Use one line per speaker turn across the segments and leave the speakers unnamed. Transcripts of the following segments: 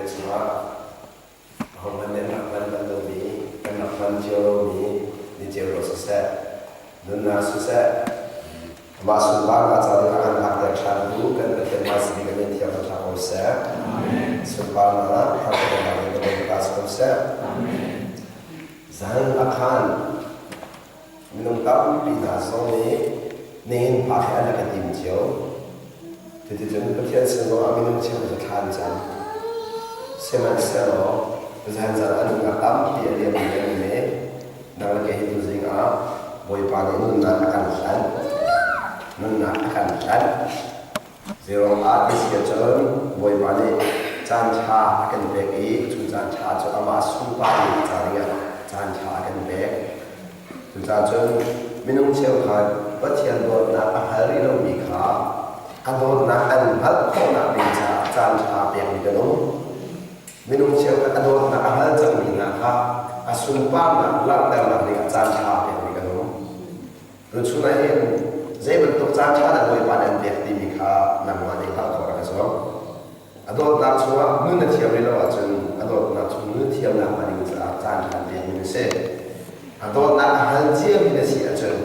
Vawlei cungah ahohmanh nih an rak hman bal lomi, kan rak hman cio lomi niceu lo siseh, nunnak siseh, amah sunparnak ca dingah kan phakter ṭhantu kan Pathian hmaisabik a min thiang thla ko seh. Sunparnak thangṭhatnak in ka bawipa si ko seh. Zan a khan minung tampi hna zong nih nihin phak hi an rak i tim cio. Cuticun Pathian sin zongah minung cheu cu thla an cam. Sihmanhsehlaw zan zan a nunnak tampi a liammi an um i nang le kei hi tuzing ah Bawipa nih nunnak a kan hlanh. Nunnak a kan hlanh. Zeiruang ah ti si ahcun Bawipa nih caan ṭha a kan pek i cu caan ṭha cu amah sunparnak ca dingah caan ṭha a kan pek. Cucaah cun minung cheukhat Pathian dawtnak a hngal rih lomi kha a dawtnak an hngalh khawhnak ding caah caan ṭha pekmi kan um. Minung cheukhat a dawtnak a hngal cangmi hna kha a sunparnak langhternak dingah caan ṭha pekmi kan um. Tuchun ah hin zei bantuk caan ṭha dah Bawipa nih an pek timi kha nangmah nih hngalh khawh rak i zuam. A dawtnak chungah nun na thiam rih lo ahcun a dawtnak chung nun thiamnak hnga ding caah caan ṭha an pekmi na si. A dawtnak a hal ciami na si ahcun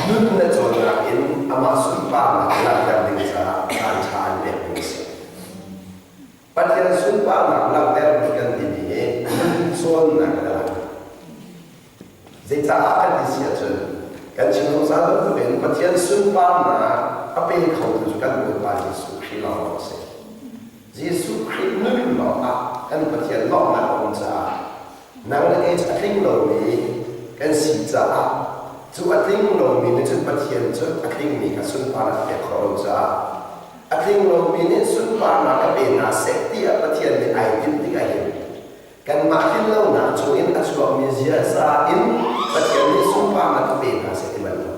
nun na cawnnak in amah sunparnak langhter ding caah caan ṭha an pekmi na si. Pathian sunparnak langhter kan timi hi nun cawnnak a lang. Zeicah kan ti si ahcun kan chim zungzal bantukin Pathian sunparnak a pe khotu cu kan Bawipa Jesuh Khrih lawnglawng a si. Jesuh Khrih nun lawngah kan Pathian lawmhnak a um caah nang le kei cu a tling lomi kan si caah cu a tling lomi nih cun Pathian cu a tlingmi kha sunparnak a pek khawh lo caah a tling lomi nih sunparnak ka pe hna seh tiah Pathian nih ai tinh tikah hin Kanmah tlinlonak chungin a chuakmi ziaza in Pathian nih sunparnak a pe hna seh ti bal lo.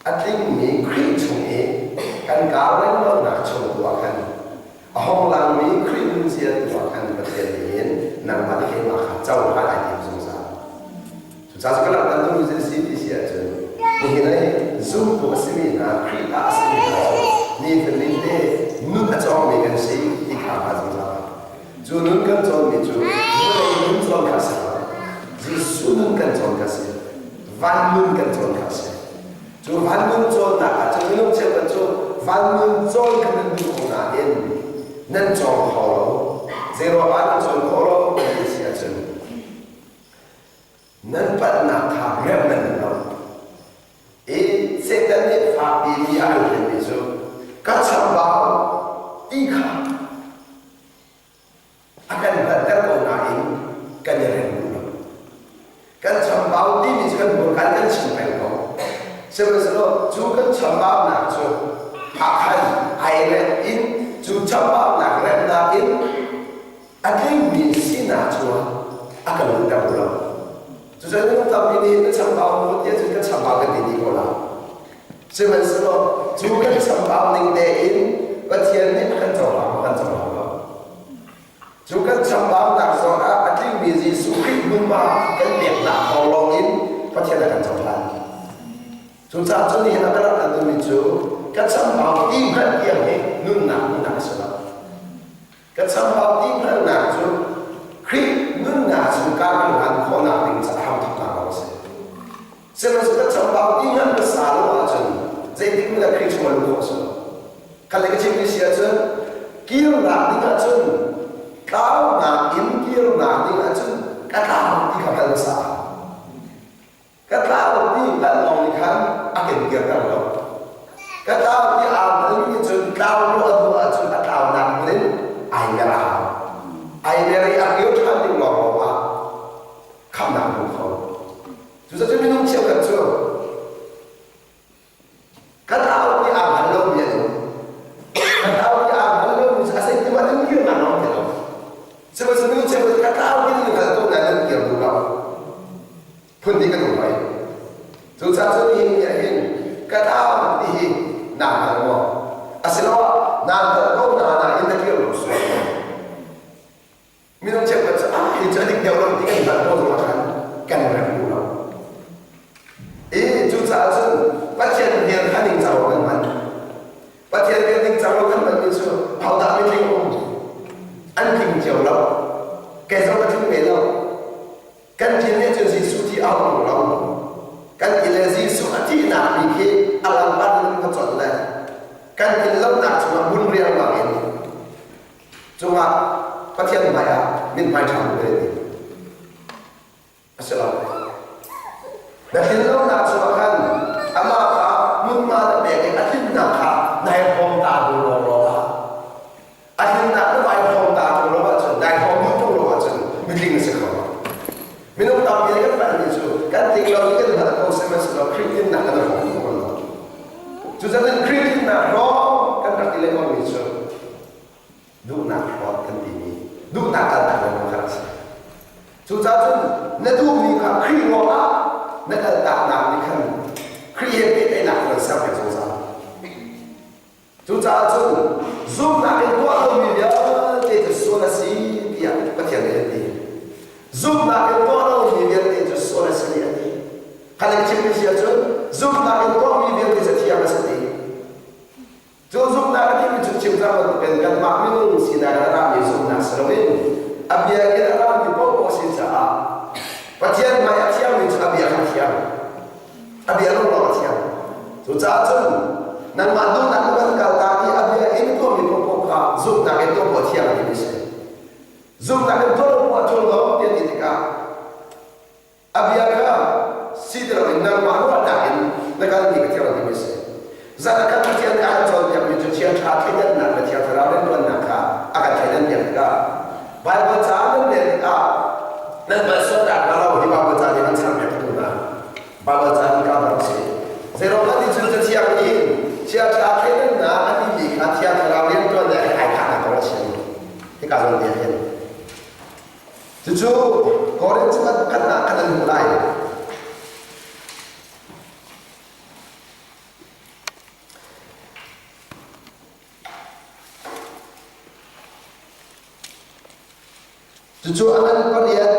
A tlingmi Khrih chung i kan kar renglonak chung tu ah khan a hong langmi Khrih nunzia tu ah khan Pathian nih hin nangmah le keimah kha cohlan ai tim zungzal. Cucaah cu ka langhter duhmi cu si ti si ahcun nihin ah hi zumtu a simi hna Khrihfa a simi hna cu nifatin te nun a cawngmi kan si ti kha hngal zungzal. Cu nun kan cawnmi cu vawlei nun cawn kha a si lo. Jesuh nun kan cawn kha a si. Van nun kan cawn kha a si. Cu van nun cawnnak ah cun minung cheukhat cu van nun cawn kha nan duh ko nain nan cawng kho lo. Zeiruang ah nan cawn khawh lo kan ti si ahcun nan palhnak kha remh nan duh lo. I Satan nih fakpi mi a kan hlenmi cu ka chambau ti kha a kan hngalhter ko nain kan i rem duh lo. Kan chambau timi cu kan hmurka in kan chim peng ko. Sihmanhsehlaw cu kan chambaunak cu hakhan ai rem in cu chambaunak remnak in a tlingmi sinak chungah a kan luhter duh lo. Cucaah minung tampi nih na chambau maw tiah cun kan chambau kan ti dih ko lai. Sihmanhsehlaw cu kan chambau ning tein Pathian nih a kan cohlang maw kan cohlang lo. Cu kan chambaunak zongah a tlingmi Jesuh Khrih hmunhma kan peknak thawng lawng in Pathian a kan cohlan. Cucaah cun nihin ah ka rak kan duhmi cu ka chambau ti hmanh tiang hi nunnak nunnak a si lo. Ka chambau ti hngalhnak cu Khrih nunnak chung ka kan hlan khawhnak ding caah hramthawknak lawng a si. Sihmanhsehlaw ka chambau ti hngalh hmasa lo ahcun zeitik hmanh ah Khrih chung ah luh khawh a si lo. Kha le ka chimmi si ahcun kirnak ding ahcun tlaunak in kirnak ding ahcun ka tlau ti kha hngal hmasa. Ka tlau ti hngalh lawng nih khan a kan kirter lo. Ka tlau ti aa hngalmi nih cun tlau lo a duh ahcun a tlaunak hmun in ai mer a hau. Ai mer i a kir ṭhan ding lawnglawng ah khamhnak a hmu kho. Cucaah minung cheukhat cu Ka tlau ti aa hngal lomi an um. Ka tlau ti aa hngal lomi cu a zeitim ah nan kirnak lawng ti lo. Sihmanhsehlaw nu cheukhat ka tlau ti nan hngal ko nain nan kir duh lo. Phun hnih kan um hoi. Cucaah cun nihin ni ah hin ka tlau ti hi naa hngal maw? Asiloah naa hngalh ko na nain na kir lo sual maw? Minung cheukhat cu ah hi cu a dik deuh lo ti kan hngalh ko zongah khan kan rem duh lo. I cucaah cun Pathian vel kha ningcang lo kan hman. Pathian vel ningcang lo kan hmanmi cu hodah mitling a um? Kei zong ka tling ve lo. Kan tlin nih cun Jesuh thi a hung lo. Kan ti le Jesuh a thihnak bik hi a lampan in ka colh le kan tlin lonak cungah mun riangmang in cungah Pathian hmai ah mithmai ṭha hmu ve ti. A si lo. Na tlin lonak cungah khan amah kha hmunhma na pek i a tlinnak kha nai hrawm ta bu lawnglawng ah a tlinnak na vai hrawm ta ṭung lo ahcun nai hrawm duh ṭung lo ahcun mitling na si kho lo. Minung tampi nih kan palhmi cu kan tling lo i kan hngalh ko sihmanhsehlaw Khrih tlinnak kan hrawm duh ko lo. Cucaah Khrih tlinnak hrawm kan rak i lengmangmi cu duhnak hlawt kan timi duhnak kaltak lengmang kha a si. Cucaah cun na duhmi kha Khrih ruangah na kaltaknak nih khan Khrih he pehtlaihnak kha kan serpiak zungzal. Cucaah cun zumhnak in tuah lomi vialte cu sual a si tiah Pathian nih a ti. Zumhnak in tuah lomi vialte cu sual a si a ti. Kha nih chimmi si ahcun zumhnak in tuahmi vialte cu thiang a si ti. Cu zumhnak a timi cu chim cang bantukin kanmah minung sinak in a rami zumhnak si loin a bia in a rami paohpaoh si caah Pathian hmai a thiangmi cu a bia kha a thiang. A bia lawnglawng a thiang. Cucaah cun nangmah duhnak na van kaltak i a bia in tuahmi paohpaoh kha zumhnak in tuah paoh a thiang a timi a si. Zumhnak in tuah lo paoh a ṭul lo tiah ti tikah A bia kha si ti loin nangmah ruahnak in na kalmi ka thiang timi a si. Zan khat Pathian nih a kan cawnpiakmi cu thiang ṭha thleidannak le thiang thlarau rianṭuannak kha a kan thleidanpiak tikah Baibal ca nan rel tikah nan palh sualnak hnga lo hi Baibal ca nih an changpiak tu hna. Baibal ca nih ka rak si. Zeiruangah ti cun Cathiang nih thiang ṭha thleidannak a timi kha thiang thlarau rianṭuannak he ai khahnak kong a chim. Hika zawn te ah hin. Cucu Korin cu kan ah kan an hmuh lai. Cucu a ngan pariat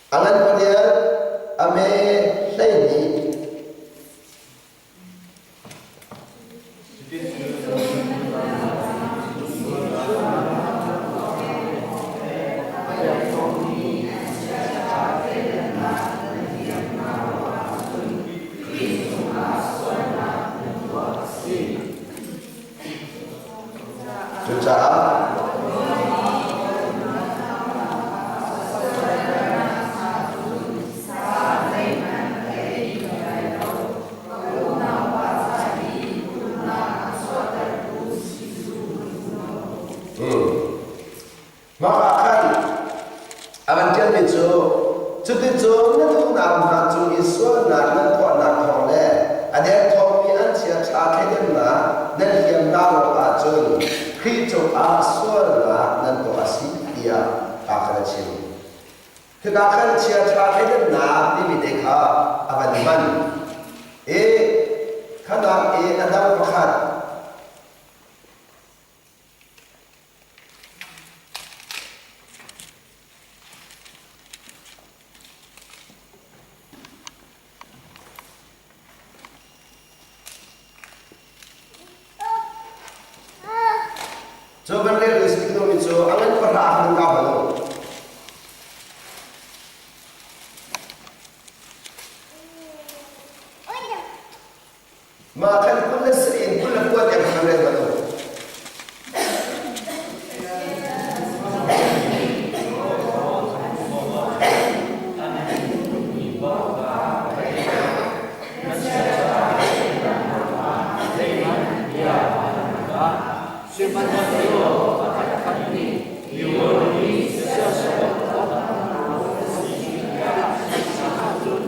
A ngan pariat, a me 12. Cucaah Mah ah khan a van ṭialmi cu cuticun na duhnak hna cung i sualnak nan tuahnak thawng le a derthawmmi an chiaṭha thleidannak nan hliamnak ruangah cun Khrih cungah sualnak nan tuah a si tiah a kan chim. Hika khan chiaṭha thleidannak timi te kha a van hman. I khanak i a dang pakhat Cu kan rel mi cu a ngan pahra ah kan kau bal. Mah khan 20 le sarih in 29 tiang kan rel bal.
Sihmanhsehlaw pakhatkhat nih mi nih siasal awk a si tiah an chim ahcun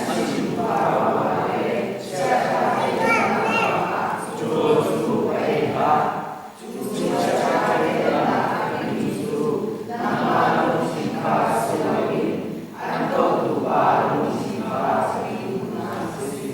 an chim ruangah le chiaṭha thleidannak ruangah cu cu ka ei hlah. Cu chiaṭha thleidannak a timi cu nangmah lungthin kha si loin an dotu pa lungthin kha a si duhnak a si.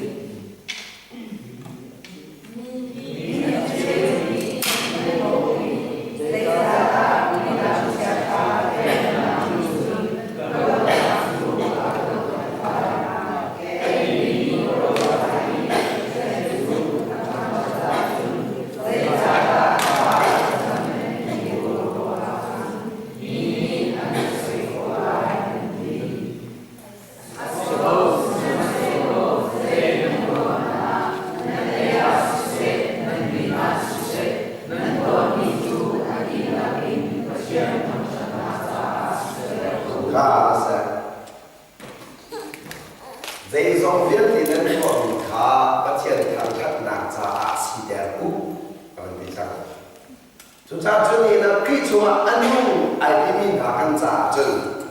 Cucaah cun nihin ah Khrih chungah a nung ai timi hna kan caah cun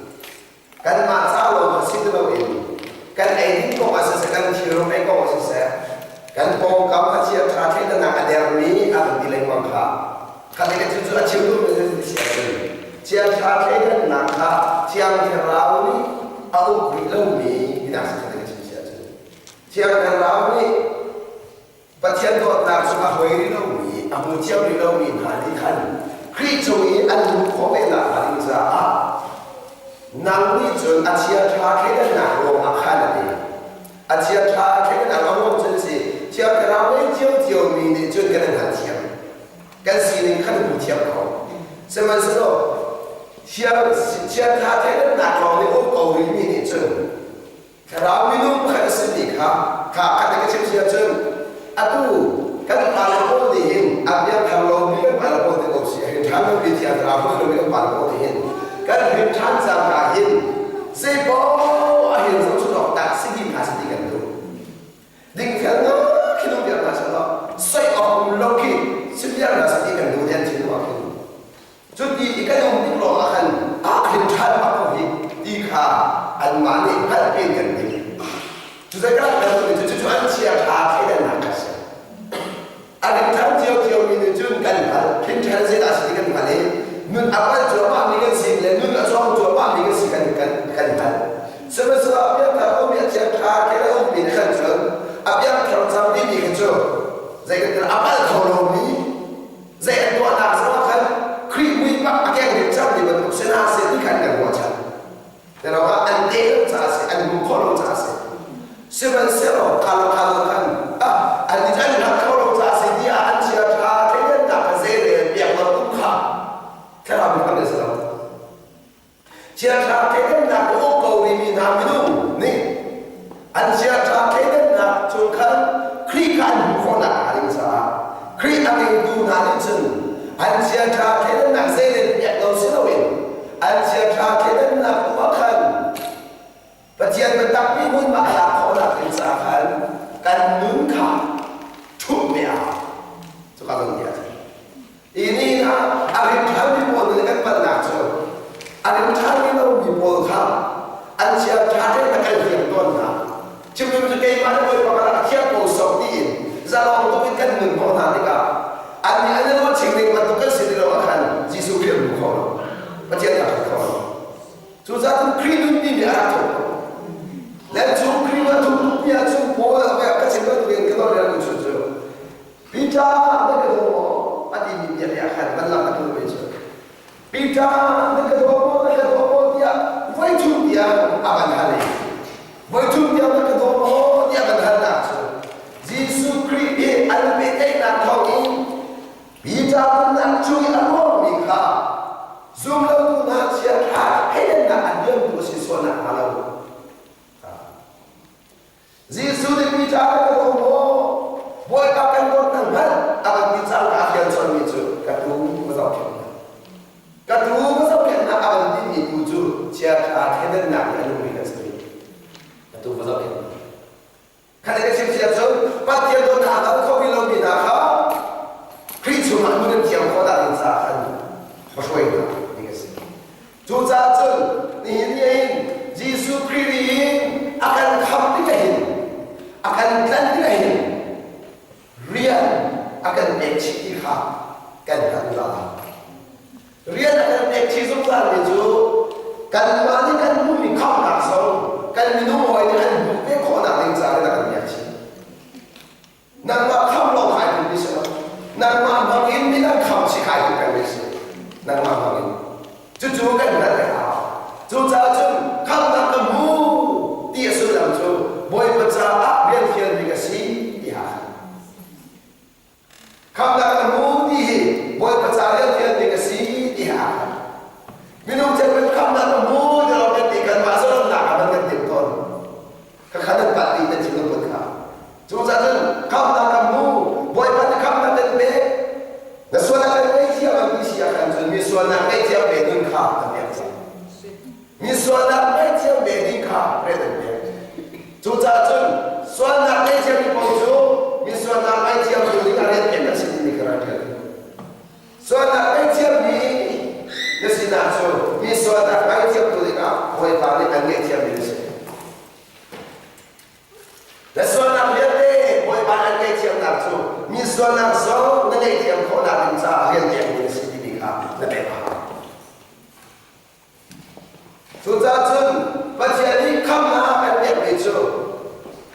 kanmah ca lawng si ti loin kan eidin kong ah siseh, kan thilrom ei kong ah siseh, kan pawngkam a chia ṭha thleidannak a dermi a kan ti lengmang kha. Kha te cu cu a chim duhmi cu si ahcun chia ṭha thleidannak kha Thiang Thlarau nih a uk rih lomi tinak si kha te ka chim si ahcun Thiang Thlarau nih Pathian dawtnak cu a hoi rih lomi, a hmu thiam rih lomi hna nih khan Khrih cung i an luh khawh ve nakhnga ding caah nang nih cun a chiaṭha thleidannak ruangah khan a ti. A chiaṭha thleidannak a ruang cun si Thiang Thlarau ngei ciocio mi nih cun kan hngalhthiam. Kan sining khan hmu thiam ko. Sihmanhsehlaw chiaṭha thleidannak lawng nih um ko rihmi nih cun Thlarau minung pakhat a simi kha kha khat ka chim si ahcun atu kan pale pawl nih hin a piangthar lomi kan pale pawl te ko si a hrin ṭhan lomi thiang thlarau hman lomi kan pale pawl nih hin kan hrin ṭhan cangka hin zeipaoh ah hin zohchun awk tak si dih hna si ti kan duh. Dingfelnak khi nung viar hna seh law soi awk um lo khi si viar hna seh ti kan duh ti an thinlung ah khin Cuti i kan um tik lawngah khan aa hrin ṭhan bak ko hi ti kha anmah nih hngalh tein kan ti. Cucaah kan cu cucu an chia ṭha thleidannak a si. A rin ṭhan ciocio mi nih cun kan hngalh, hrin ṭhan zeidah a si ti kan hngalh i nun a pal cuahmah mi kan si le nun a cawng cuahmah mi kan si kan kan kan hngalh. Sihmanhsehlaw a piangthar komi a chia ṭha ke a ummi nih khan cun a piangthar cang timi kha cu zei kan a pal kho lomi Zei an tuahnak zongah khan Khrih mui bak a keng ding cangmi bantuk si hna seh ti khan kan ruahchan. Te ah an te lo caah si, an hmuh khawh lo caah si. Sihmanhsehlaw khal khal khan ah an i an hngalh kho lo caah si tiah an chia ṭha thleidannak kha zei rel piak lo um kha thlarau mi kan si lo. Chiaṭha thleidannak a uk ko rihmi hna minung nih an chiaṭha thleidannak cung khan Khrih kha an hmuh khawh nakhnga ding caah Khrih a ngeitu hna nih cun an chiaṭha thleidannak zeirel piak lo si loin an chiaṭha thleidannak tu ah khan Pathian biatak mi hmunhma a lak khawhnak ding caah khan kan nun kha ṭhumh ve a hau. Cuka zawn ti ah Ini ah a rin ṭhanmi pawl nih kan palhnak cu a rin ṭhanmi lomi pawl kha an chia ṭha tein a kan hliam tawn hna. Chimmi cu keimah le Bawipa karah a thiang ko sawk tiin zalong tuk in kan nun hnawh hna tikah annih an i ruahching ning bantuk kan si ti lo ah khan Jesuh Khrih an hmu kho lo. Pathian a ṭhat kho lo. Cucaah cun Khrih nun timi a rak thawk ko. Le cu Khrih a thuk tukmi ahcun Paul a ka chim bantukin ka nawl cu cu Peter na ka daw maw? A timi bia nih khan van lang a duhmi cu Peter na ka daw maw na ka daw maw tiah voi thum tiang a van hal i voi thum tiang na ka daw maw tiah van halnak cu Jesuh Khrih i an pehtlaihnak thawngin Peter nunnak cung i a ruangmi kha zumlotu hna chiaṭha thleidannak an liamtu a si sual nakhnga lo. Jesuh nih Peter ka daw maw? Bawipa kan dawt na hngalh a kan ti cang ka fial chonmi cu ka tuu ka zohkhenh hna. Ka tuu ka zohkhenh hna a kan timi tu cu chiaṭha thleidannak i a nungmi kan si. Ka tuu ka zohkhenh hna. Kha ka chim cia cun Pathian dawtnak a hngal kho rih lomi hna kha Khrih chungah nun an thiam khawh nak ding caah khan va hruai hna ding a si. Cucaah cun nihin ni hin Jesuh Khrih in a kan khamh tikah hin a kan tlanh tikah hin rian a kan pek chih ti kha kan hngalh zungzal. Rian a kan pek chih zungzalmi cu kanmah nih kan hmuhmi khamhnak zong kan minung hawi nih an hmuh ve khawhnak ding caah rian a kan pek chih. Nangmah khamh lawng kai duhmi si lo. Nangmah hmang in midang khamh si kai duh pengmi si. Nangmah hmang in. Cucu kan hngalh a hau. Cucaah cun khamhnak ka hmu ti a sullam cu Bawipa caah rian fialmi ka si ti ha khan. Khamhnak ka hmu ti hi Bawipa caah rian fialmi ka si ti ha khan. Minung cheukhat khamhnak ka hmu ti lo kan ti kanmah zalonnak ah man kan timh tawn. Khakha nan pat dih nan thinlung put kha. Cucaah cun khamhnak kan hmu, Bawipa nih khamhnak kan pek. Na sualnak kan ngaihthiam an ti si ah khan cun mi sualnak ngaihthiam ve nun kha an pek cang. Mi sualnak ngaihthiam ve ding kha rian an pek. Cucaah cun sualnak ngaihthiam mi paoh cu mi sualnak ngaihthiam tu ding ah rian pek an si timi kha rak ṭial. Sualnak sinak cu mi sualnak ngaihthiamtu dingah Bawipa nih an ngaihthiammi na si. Na sualnak vialte Bawipa an ngaihthiamnak cu mi sualnak zong na ngaihthiam khawhnak ding caah rian pekmi na si timi kha na pek a hau. Cucaah cun Pathian nih khamnak a kan pekmi cu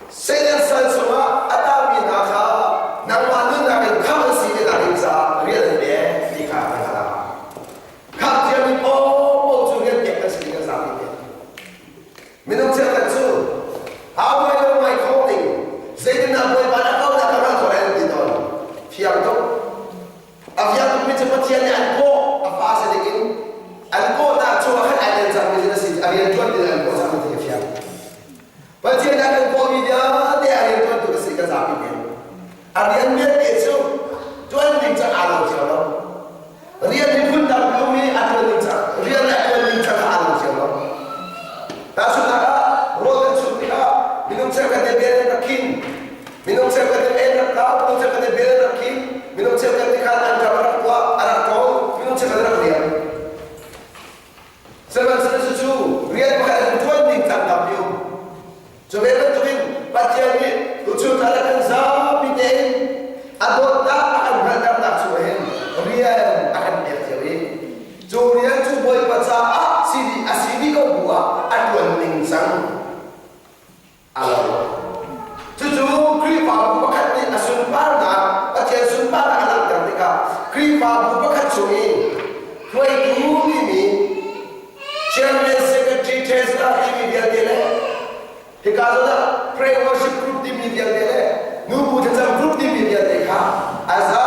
Satan sal chungah a tangmi hna kha nangmah nunnak in khamh an si ti ding caah rian an pek ti kha kan hngalh. Khamh ciami paohpaoh cu rian pek kan si ti kan zapi pek. Minung cheukhat cu how do I know my calling? Zeitindah Bawipa na kaunak ka hngalh khawh lai an ti tawn. Fiang tuk. A fiang tukmi cu Pathian nih an kawh a fa si dingin an kawhnak cungah khan ai tel cangmi cu na si a rian ṭuan ding an kawh cangmi ti a fiang. Pathian nih a kan kawhmi vialte a rian ṭuantu ka si ka zapi men. A rian vialte cu ṭuan ding cang aa lo cio lo. Rian hi phun dang um i a ṭuan ding cang rian le a ṭuan ding cang aa lo cio lo. Tahchunhnak ah rawl kan chumh tikah minung cheukhat nih bel an rak khin Minung cheukhat nih en rak kau, minung cheukhat nih bel rak khim, minung cheukhat nih khan an ṭam rak tuah, a rak ṭawl, minung cheukhat rak riam. Sihmanhsehlaw cucu rian pakhat an ṭuan ding cang tampi um. Cu ve bantukin Pathian nih tuchun a kan zapi tein a dawtnak a kan hngalhternak chung hin rian a kan pek cio i cu rian cu Bawipa caah si dih a si dih ko bu ah a ṭuan ning cang a lo. Cucu Khrihfabu pakhat nih a sunparnak, Pathian sunparnak a langhter tikah Khrihfabu pakhat chung i hruaitu timi chairman, secretary, treasurer timi vialte le hika zawn ah pray worship group timi vialte le nubu thlacam group timi vialte kha a za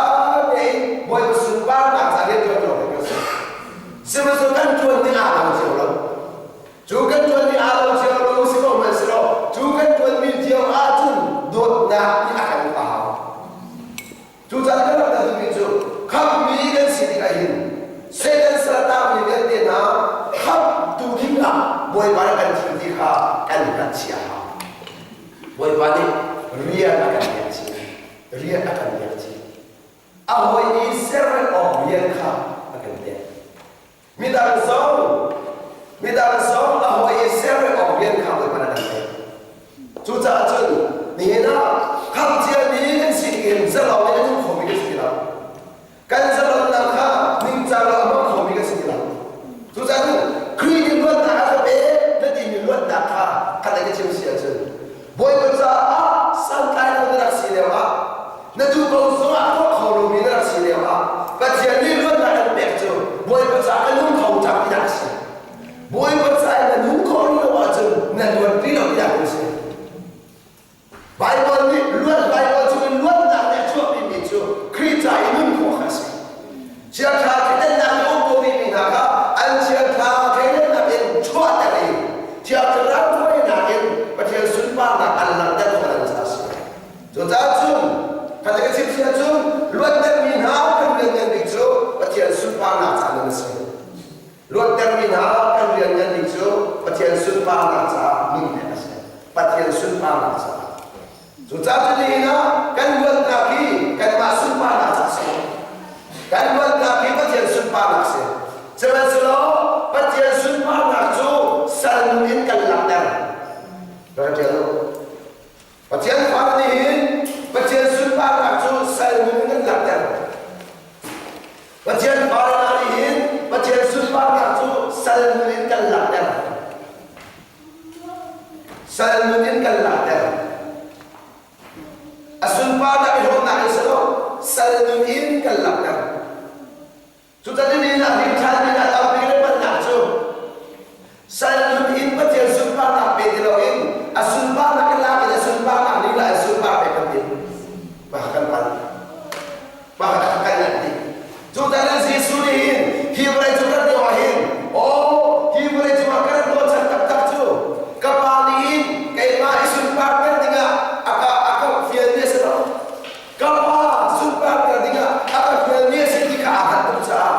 tein Bawipa sunparnak ca rian ṭuan lawng kan si. Sihmanhsehlaw kan ṭuan ding aa lo cio lo. Cu kan ṭuanmi aa lo cio lo si ko hmanhsehlaw cu kan ṭuanmi cio ahcun dawtnak nih a kan a hau. Cucaah kan rak duhmi cu khamhmi kan si tikah hin Satan salatangmi vialte hna khamhtu dingah Bawipa nih kan thim ti kha kan hngalh chih a hau. Bawipa nih rian a kan pek chih. Rian a kan pek chih. A hawi i ser awk rian kha a kan pek. Midang zong midang zong a hawi i ser awk rian kha Bawipa nih a kan pek. Cucaah cun nihin ah khamhciami kan si in zalong in a nung khomi kan si ti lo. Kan zalonnak kha ningcang lo a hmang khomi kan si ti lo. Cucaah cun Khrih nih luatnak a ka pek na timi luatnak kha khat ka chim si ahcun Bawipa caah santlai lo na rak si lio ah na duh ko zongah tuah kho lomi na rak si lio ah Pathian nih luatnak kan pek cu Bawipa caah ka nung kho cang tinak a si. Bawipa caah na nung khawh rih lo ahcun na luat rih lo tinak a si. Baibal nih luat Baibal chungin luatnak nih a chuahpimi cu Khrih ca i nun khawh kha a si. Chiaṭha thleidannak i um ko rihmi hna kha an chiaṭha thleidannak in chuahter i Thiang Thlarau hruainak in Pathian sunparnak an langhter khawh an ca a si. Cucaah cun khat ka chim si ahcun luattermi hna kan rian ngan bik cu Pathian sunparnak ca nan a si. Luattermi hna kan rian ngan bik cu Pathian sunparnak caah nun pek a si. Pathian sunparnak caah. Cucaah cu nihin ah kan luatnak hi kanmah sunparnak caah a si. Kan luatnak hi Pathian sunparnak a si. Sihmanhsehlaw Pathian sunparnak cu sal nun in kan langhter. Rak ṭial u. Pathian fale nih hin Pathian sunparnak cu sal nun in kan langhter. Pathian fale hna nih hin Pathian sunparnak cu sal nun in kan langhter. Sal nun in kan langhter. A sunparnak i hlawtnak in si lo, sal nun in kan langhter. Cucaah ni ah rinṭhan ni ah tampi le pannak cu sal nun in Pathian sunparnak pe ti loin a sunparnak in lak in a sunparnak lila in sunpar pek kan tim. Mah kan pal. Mah kan kan lanh dih. Cucaah Jesuh nih hin hi vawlei cung rat lio ah hin aw hi vawlei cungah ka rat hnawhchan taktak cu ka Pa nih hin keimah i sunparter dingah a ka a ka fialmi a si lo. Ka Pa sunparter dingah a ka fialmi a si ti kha aa hngalh tuk caah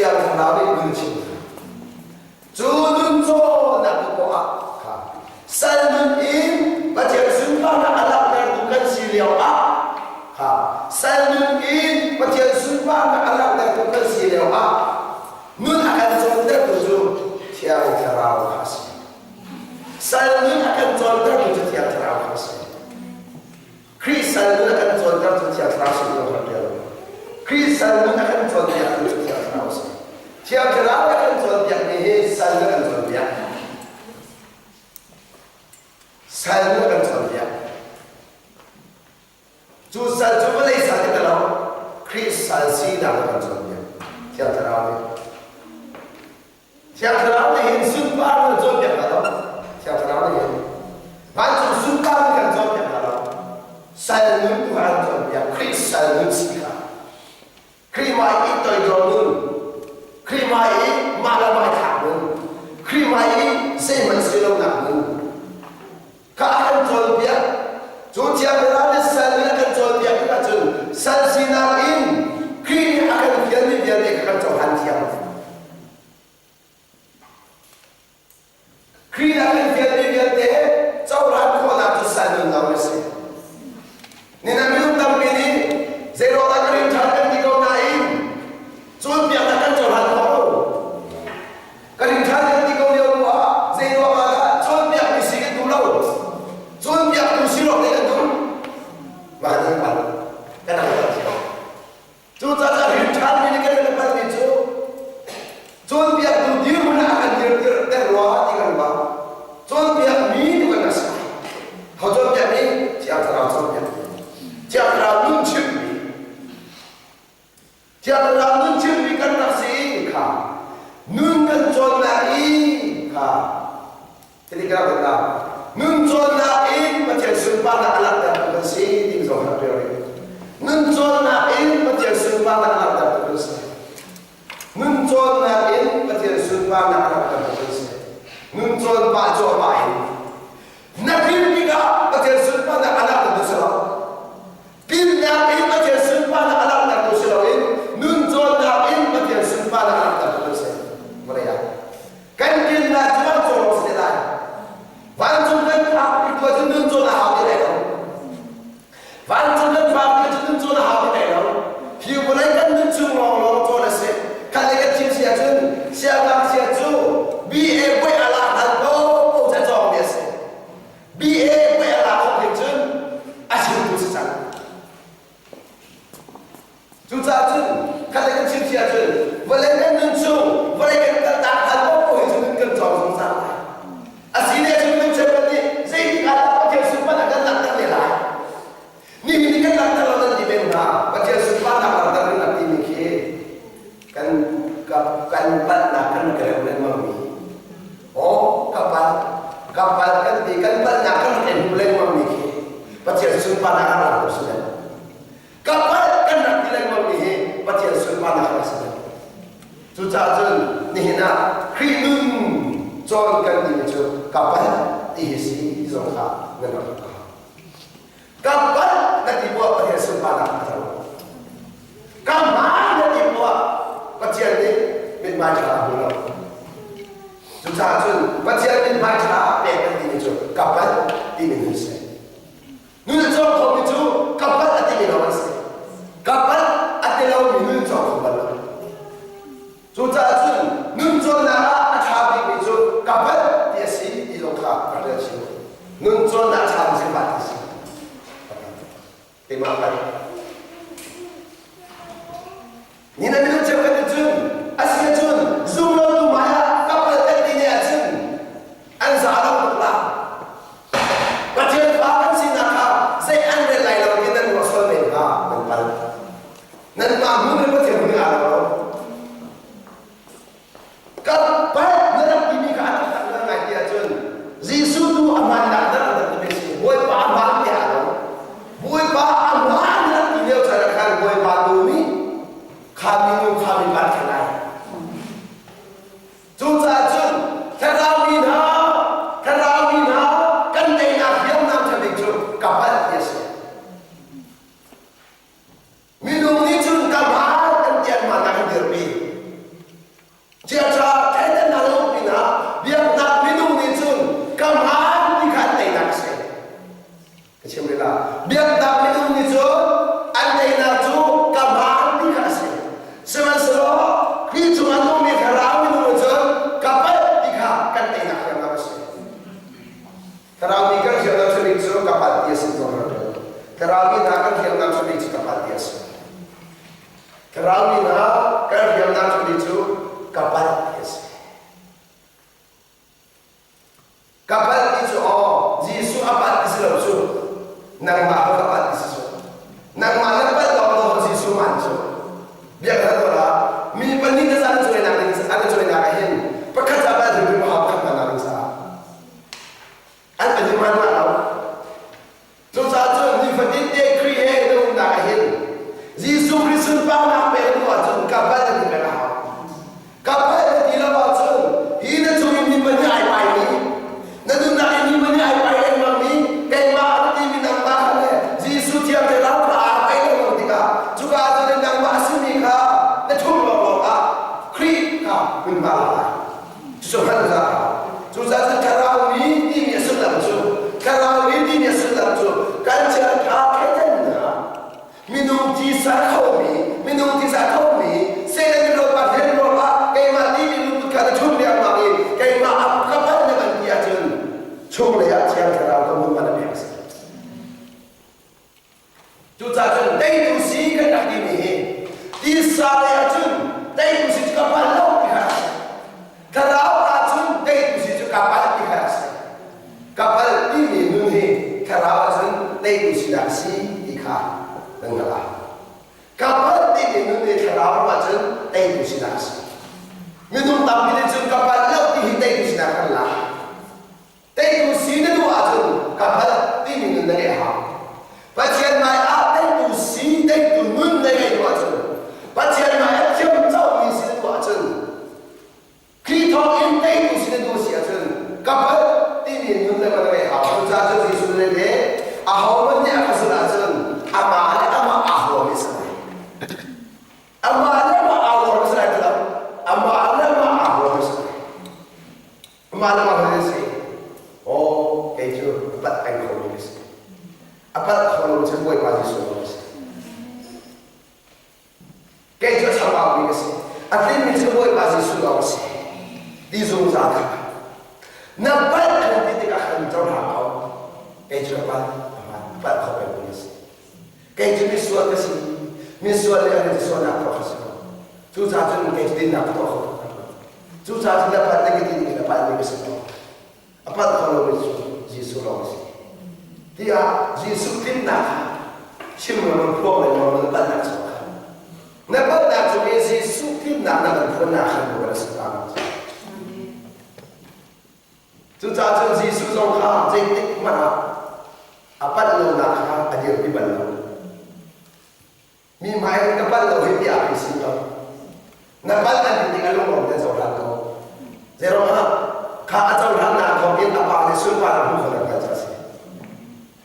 Thiang Thlarau nih nun chim. Cu nun cawnnak poah ah kha sal nun in Pathian sunparnak a langhtertu kan si lio ah kha sal nun in Pathian sunparnak a langhtertu kan si lio ah nun a kan cawntertu cu Thiang Thlarau kha a si. Sal nun a kan cawntertu cu Thiang Thlarau kha a si. Khrih sal nun a kan cawntertu Thiang Thlarau sin in kan rel. Khrih sal nun a kan cawnpiaktu cu Thiang Thlarau a si. Thiang Thlarau a kan cawnpiakmi hi sal a kan cawnpiak. Sal nun a kan cawnpiak. Cu sal cu vawlei sal ti lo, Khrih sal sinak a kan cawnpiak. Thiang Thlarau nih. Thiang Thlarau nih hin sunpar kan cawnpiak hna lo. Thiang Thlarau nih hin vancung sunpar kan cawnpiak hna lo. Sal nun tu kan cawnpiak. Khrih sal nun si kha. Khrih hmai i toidor nun. Khrih hmai i mah le mah thlak nun. Khrih hmai i zeihmanh si lonak nun. Kha a kan cawnpiak. Cu Thiang Thlarau nih sal nih a kan cawnpiak tikah cun sal sinak in Khrih nih a kan fialmi vialte kha kan cohlan thiam. Khrih nih a kan fialmi vialte cohlan khawhnak cu sal nun lawng a si. Nina minung tampi nih zeiruangah kan in ṭhan kan ti ko nain cawnpiaknak kan cohlan khawh lo. Kan in ṭhan kan ti ko lio bu ah zeiruang ah dah cawnpiakmi si kan duh lo? Cawnpiaktu si lawng kan duh. Mah nan pal kan ang pal cio. Cucaah rin ṭhanmi nih kan in palmi cu cawnpiaktu dirhmun ah kan dirter ter rua ti kan ruah. Cawnpiakmi tu kan si. Ho cawnpiakmi? Thiang Thlarau cawnpiakmi. Thiang Thlarau nun chimmi. Thiang Thlarau nun chimmi kan rak si kha nun kan cawnnak i kha hiti ka rak la nun cawnnak in Pathian sunparnak a langhtertu kan si ti zong rak rel rih. Nun cawnnak in Pathian sunparnak a langhtertu kan si. Nun cawnnak in Pathian sunparnak a langhtertu kan si. Nun cawn pah cuahmah in na tlin tikah Pathian sunparnak a langhtertu si lo. Tinhnak in Pathian sunparnak a langhtertu si loin nun cawnnak in Pathian sunparnak a langhtertu kan si. Vawlei ah. Kan tinhnak cu vancung lawng si te lai. Vancung kan phak tik tu ahcun nun cawn a hau ti lai lo. Vancung kan phak tik ahcun nun cawn a hau ti lai lo. Hi vawlei kan nun chung lawnglawng cawn a si. Khat le kan chim si ahcun siangngakchia cu BA puai a lak hlan paohpaoh cu a cawngmi a si. BA puai a lak khawh hin cun a chimtu si cang. Cucaah cun khat le kan chim si ahcun vawlei kan nun chung vawlei kan kaltak hlan paohpaoh hi cu nun kan cawng zungzal lai. A si ne cun minung cheukhat nih zeitik ah dah Pathian sunparnak kan langhter te lai? Nihin ni kan langhter lo nan ti men hnga. Pathian sunparnak langhter ding nak timi khi kan kan palhnak kan reu lengmang mi Aw, ka palh, ka palh kan ti, kan palhnak kan rak i hmu lengmang mi khi Pathian sunparnak ah rak rak si lo. Ka palh kan rak ti lengmang mi hi Pathian sunparnak rak si lo. Cucaah cun nihin ah Khrih nun cawn kan timi cu ka palh ti hi si ti zong kha nan rak rak Ka palh na ti poah Pathian sunparnak a tho. Ka hmaan na ti poah Pathian nih mithmai ṭha a hmu lo. Cucaah cun Pathian mithmai ṭha pek kan timi cu ka palh timi nun si. Nun a cawng khomi cu ka palh a timi lawng an si. Ka palh a ti lomi nun cawng kho bal lo. Cucaah cun nun cawnnak ah a ṭha bikmi cu ka palh ti a si ti zong kha rak rel chih u. Nun cawnnak a ṭha mi cu mah ti a si. Keimah palh. Ni na minung cheukhat nih cun a si ahcun zumlotu hmai ah ka palh kan ti ne ahcun an za lo tuk la. Pathian fa kan sinak kha zei an rel lai lo ti nan ruah sual men hnga nan palh. Nanmah hmun le Pathian hmun aa lo. Ka palh na rak timi kha a taktak na ngai ti ahcun Jesuh tu a hmannak na rak rak timi si Bawipa a hmaan ti aa lo. Bawipa a hmaan na rak ti lio caan ah khan Bawipa tu nih kha minu kha Thlarau mi kan hriamnam ṭhabik cu ka palh ti a si ko Thlarau mi hna kan hriamnam ṭhabik cu ka palh ti a si. Thlarau mi hna kan hriamnam ṭhabik cu ka palh ti a si. Ka palh ti cu aw Jesuh a palh ti si lo cu nangmah ka palh ti si cu. Nangmah na palh lawng lawng Jesuh man cu. Biak hal ko la mi pahnih na an cuainak ding an cuainak ah hin pakhat ca palh hrimhrim a hau pakhat hmannak ding caah an pahnih hman hna lo. Cucaah cun nifatin te Khrih he na umnak ah hin Jesuh Khrih sunparnak pek na duh ahcun ka palh na ti peng a hau. Ka palh na ti lo ahcun hi na cung in mi pahnih ai paimi, na nunnak in mi pahnih ai pai lengmangmi, keimah a timi nangmah kha le Jesuh thiang thlarau kha aa pai lengmang tikah cuka ah cun nangmah a simi kha na ṭhum lawnglawng ah Khrih kha hmunhma la lai. Cucu hngalh za a hau. Cucaah cun thlarau mi timi a sullam cu thlarau mi timi a sullam cu kan chiaṭha thleidannak minung tisa khomi minung tisa khomi Satan rawpa hlen ruangah keimah timi lungput kha na ṭhum riangmang i keimah a ka palh na van ti ahcun chunglei ah Thiang Thlarau ka hmun man a pek a si. Cucaah cun teitu si kan rak timi hi tisa lei ahcun teitu si cu ka palh lo ti kha a si. Thlarau ahcun teitu si cu ka palh ti kha a si. Ka palh timi nun hi thlarau ahcun teitu sinak a si ti kha nan hngalh a hau. Ka palh timi nun hi thlarau ahcun teitu sinak a si. Minung tampi nih cun ka palh lo ti hi teitu sinak kan lak. Teitu si na duh ahcun ka palh timi nun na ngeih a hau. Pathian hmai ah teitu si, teitu nun na ngeih duh ahcun Pathian hmai ah thiam comi si na duh ahcun Khrih thawngin teitu si na duh si ahcun ka palh timi nun le na ngeih hau. Cucaah cun Jesuh nih le ahohmanh nih a ka zulh ahcun amah le amah aa huam i a si lai. Amah le amah aa huam a si lai ti lo. Amah le amah aa huam a si lai. Amah le amah a si. Aw, kei cu a palh peng khomi ka si. A palh kho lo cu Bawipa Jesuh lawng a si. Kei cu a chambau mi ka si. A tlinmi cu Bawipa Jesuh lawng a si. Ti zungzal kha. Na palh an ti tikah khan cohlang ko. Kei cu a palh, a palh kho peng mi ka si. Kei cu misual ka si. Misual le an sualnak tuah ka si ko. Cucaah cun kei cu dinnak ka tuah kho tuk lo. Cucaah cun na palh na ka ti ding in a palhmi ka si ko. A palh kho lomi cu Jesuh lawng a si. Tiah Jesuh tlinnak kha chim lengmang phuang lengmang na palhnak chung khan. Na palhnak cung i Jesuh tlinnak na kan phuannak khan maw kan si ta Cucaah cun Jesuh zong kha zeitik hmanh ah a palh lonak kha a dirpi bal lo. Mi hmai ka palh lo hi tiah an si lo. Na palh an ti tik a lunglawm te cohlan ko. Zeiruangah kha a cohlannak thawng in a pa nih sunparnak hmu kho kan ca si.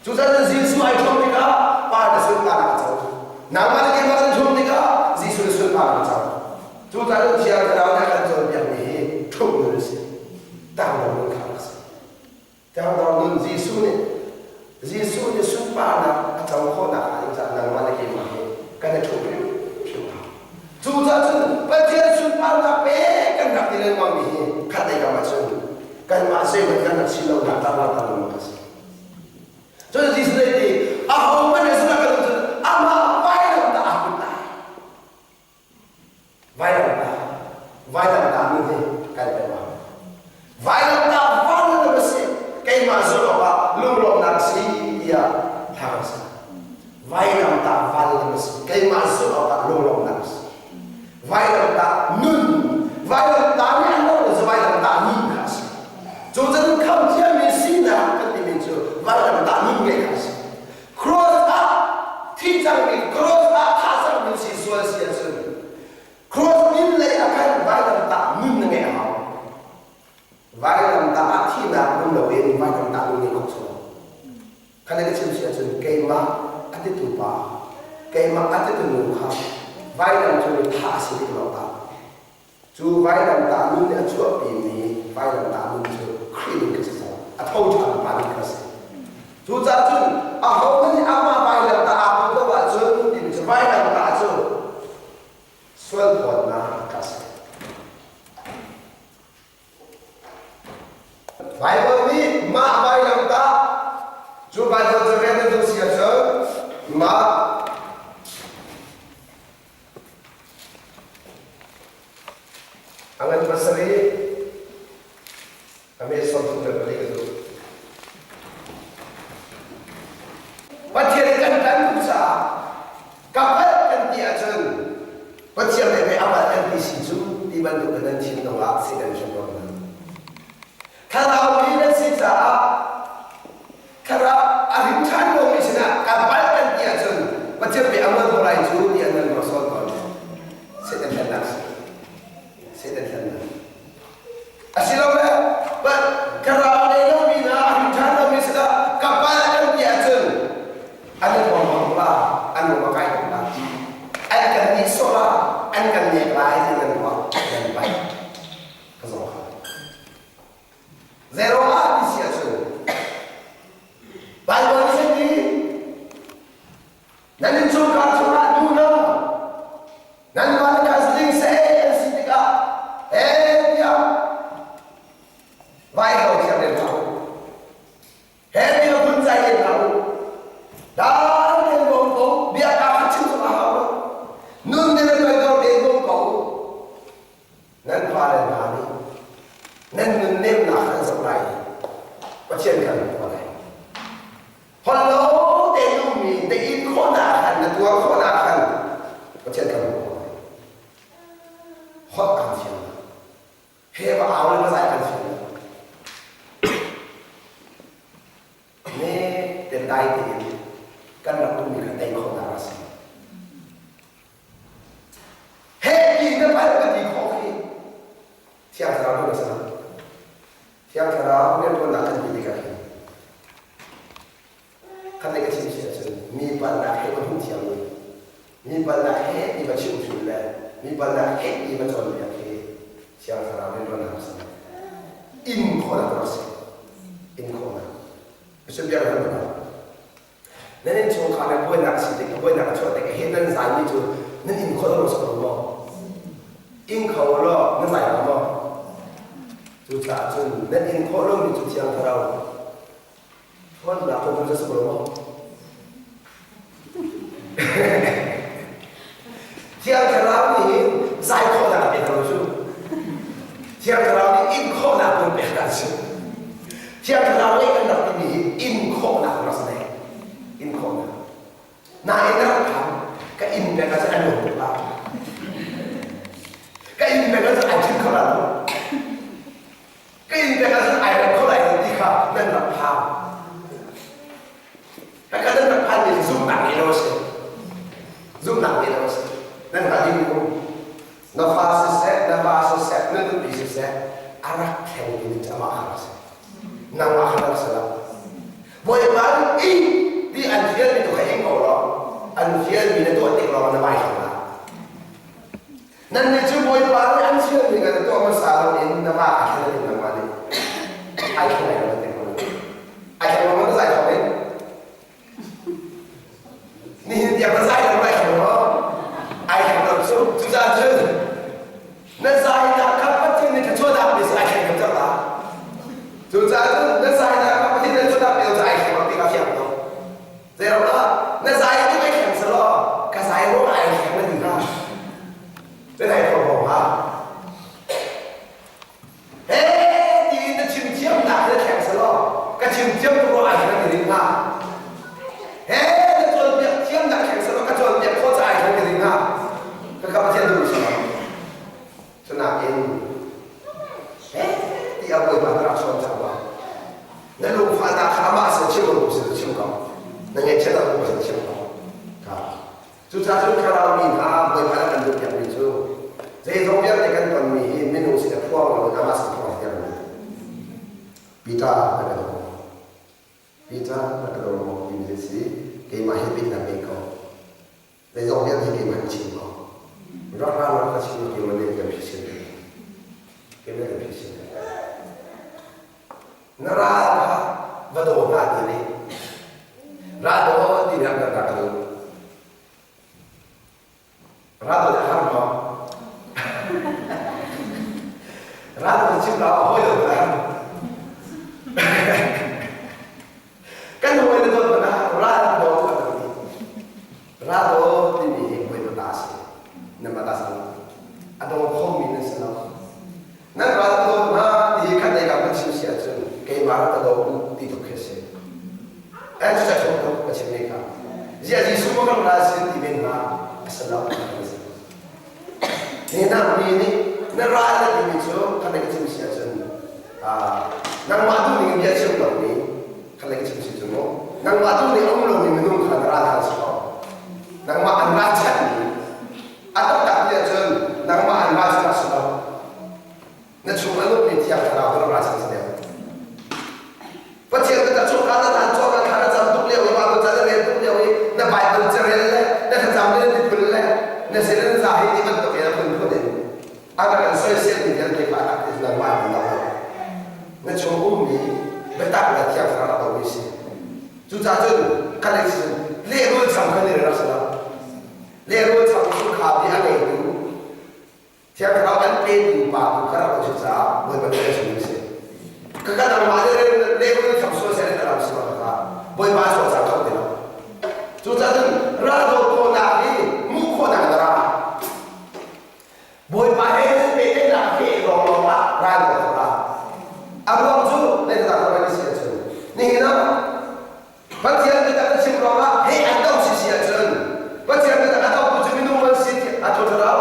Cucaah Jesuh ai ṭhawm tikah pa nih sunparnak a co. Nangmah le keimah kan ṭhawm tikah Jesuh nih sunparnak a co. Cucaah Thiang Thlarau nih a kan cawnpiakmi hi ṭhumh nun a si. Tangdor nun kha a si. Tangdor nun Jesuh nih Jesuh nih sunparnak a co khawhnak hnga ding caah nangmah le keimah hi kan i ṭhumh hrimhrim a hau. Cucaah cun Pathian sunparnak pe kan rak ti lengmangmi hi khatlei kam ah cun kanmah zeihmanh kan rak si lonak tarlangter lengmang a si. Cun Jesuh nih ti ahohmanh nih sinah kan cun amah vailamtah aa put lai. Vailamtah vailamtah nu hi kan pe ma. Vailamtah van na si keimah zulh awkah lunglawmhnak si tiah thla kan sa. Vailamtah van na si keimah zulh awkah lunglawmhnak si. Vailamtah nun vailamtah nih an lo cu vailamtah nun kha a si. Cu cun khamthiammi sinak kan timi cu vailamtah nun ngei kha a si. Cross ah thi cangmi cross ah thah cangmi si sual si ahcun cross min lei ah khan vailamtah nun na ngeih a hau. Vailamtah ah thihnak um loin vailamtah nun ngei khawh chung. Kha na ka chim si ahcun keimah a titu pa, keimah a titu nu kha vailam cung i thah a si tik lawngah cu vailamtah nun nih a chuahpimi vailamtah nun cu Khrih nun kha si cang. A tho ṭhan pa nun kha si. Cucaah cun ahohmanh nih amah vailamtah aa put lo ahcun timi cu vailamtah cu sual phawtnak a si. Baibal nih mah vailamtah Mah a ngan pasarih a me 34 ka duh. Pathian kan kan duh caah ka palh kan ti ahcun Pathian nih pei a palh kan ti si cu ti bantuk in nan thinlung ah Satan hrim ko hna. Thlarau mi nan si caah thlarau a hrim ṭhan lomi sinah ka palh kan ti ahcun Pathian pei a mual ko lai cu ti an nan ruah sual tawn. Satan hlennak si. Satan hlennak. Asilole thlarau nei lomi hna a hrim ṭhan lomi sinah ka palh kan ti ahcun an i porhlawt la, an lung a kai tuk la, an kan nihsawh la, an kan nek lai ti nan ruah, nan paih. Ka zong kha. Zei ruangah ti si ahcun Baibal nih zei ti Nan innchungkhar chungah nu hna, nan vale kha zling seh an si tikah he tiah vai ko thiam len hlah u. He bia phun zai len hlah u. Dai tein bawm ko, bia ka kha chim zong a hau lo. Nun nih na toidor tein bawm ko u. Nan fale hna nih nan nunnemnak kha an zoh lai i Pathian kha an hmuh lai. Holh lo tein ummi na in khawhnak khan na tuar khawhnak khan Pathian kan hmuh khawh lai. Holh kan thiam lo. He va au le va zai kan thiam lo. Ne ten dai tein kan rak ummi kha tei khawhnak a si. He ti na palh ka ti khawh khi Thiang Thlarau na sa. Thiang Thlarau rianṭuannak kan ti tikah hin khat lei ka chim si ahcun mi palhnak he va hmuh thiammi, mi palhnak he ti va chimhhrin le mi palhnak he ti va cawnpiak khi Thiang Thlarau rianṭuannak a si. In khawhnak a si. In khawhnak. Cun biak hal hna. Nan innchungkhar le buainak a si tik, buainak a chuah tik he nan zaimi cu nan in khawh lo sok lo maw? In kho law na zai lo maw? Cucaah cun nan in khawh lomi cu Thiang Thlarau ṭhawnnak phunphun cu a si ko lo maw? Thiang Thlarau nih hin zai khawhnak a pek lo cu. Thiang Thlarau nih in khawhnak phun pek a si. Thiang Thlarau nih kan rak timi hi in khawhnak rak si in khawhnak. Nain na rak phang ka inn pek ah cun an nuam tuk la. Ka inn pek ah cun ai ṭhit kho la lo. Ka inn pek ah cun ai rem kho lai lo ti kha nan rak phang. Haka nan rak phan mi cu zumhnak ngei lo a si. Zumhnak ngei lo a si. Nan hngalh ding mu. Na fa siseh, na va siseh, na nupi siseh, a rak thlengmi nih amah kha a si. Nangmah kha rak si lo. Bawipa nih ih ti an fialmi tu kha ing ko law, an fialmi na tuah tik lawng na vai hlang lai. Nannih cu Bawipa nih an fialmi kha na tuah hmasa loin na va kha thlen in nangmah nih ai thleng lai lo na ti ko. Ai thleng lo na zai kho men. Nihin tiang na zai lo lai kho lo. Ai thleng lo cu. Cucaah cun na zainak kha Pathian nih thluachuahnak pe si ai thleng lo cang la. Cucaah cun na zainak kha Pathian nih thluachuahnak pe lo cu ai thleng lo ti kha fiang ko. Zeiruangah na zai tuk ai thleng selaw ka zai ruangah ai thleng na ti hnga. Na dai kho ko hnga. He ti na chim thiamnak na thleng selaw ka chim thiam tuk ruangah ai thleng na ti hnga. He na cawnpiak thiamnak thleng selaw ka cawnpiak khawh ca ai thleng na ti hnga. Ka ka Pathian duh selaw. Cunakin he ti a bawipa na rak sawm cang ma. Na lungfahnak kha amah sin chim ko sin chim ko. Na ngaihchiat ah sin chim ko. Ka. Cucaah cun thlarau mi hna Bawipa na kan duhpiakmi cu zeizong vialte kan tonmi hi minung sin a phuang loin amah sin phuang termi. Peter na ka daw. Peter na ka daw maw timi si keimah hi pinnak ngei ko. Zeizong vialte keimah in chim ko. Rak ra rak ka chim keimah nih kan phisin. Keimah kan phisin. Na ral kha va daw hna ti nih ra daw ti nih kan rak ka duh. Ra daw har maw? Ra daw chim la hawi lo ka har. Kan hawi na dawt na ral daw kan ti. Eh cu cu tuk ka chim mi kha. Ziah Jesuh ma kan ral sin ti men ma a si lo. Ni na mi nih na ral na timi cu kan ka chim si ahcun nangmah duh ning bia chim lo mi kan ka chim si cu mu nangmah duh ning um lo mi minung kha na ral kha si ko nangmah an ral chan mi a taktak ti ahcun nangmah an ral chan si lo na chung a nungmi thiang thlarau na ral chan si deuh Pathian na chung ka na than chuak na thla na cam tuk lio i Bible ca na rel tuk lio i na Bible carel le na thlacam le na tiphul le na sin an za hi ti bantuk in a phunphun in a rak an soisel mi vialte kha a tak nangmah an lo na chung ummi biatak le thiang thlarau a domi si. Cucaah cun kan ei cun lehrul cham khan i rak si lo. Lehrul cham cu kha bi a ngeitu Thiang Thlarau an petu pa tu kha rak si caah Bawipa nih a chim si. Ka ka nangmah le lehrul cham sual seh na ram si kha Bawipa sual cang kho ti lo. Cucaah cun ral dawt khawhnak hi hmuh khawhnak na ra. Bawipa he nan pehtlaihnak a feh lawnglawng ah ral na thawk la. A ruang cu zeitindah ka van i si ahcun nihin ah Pathian biatak na chim ruangah hei an do si si ahcun Pathian biatak a dotu cu minung an si a thaw thlarau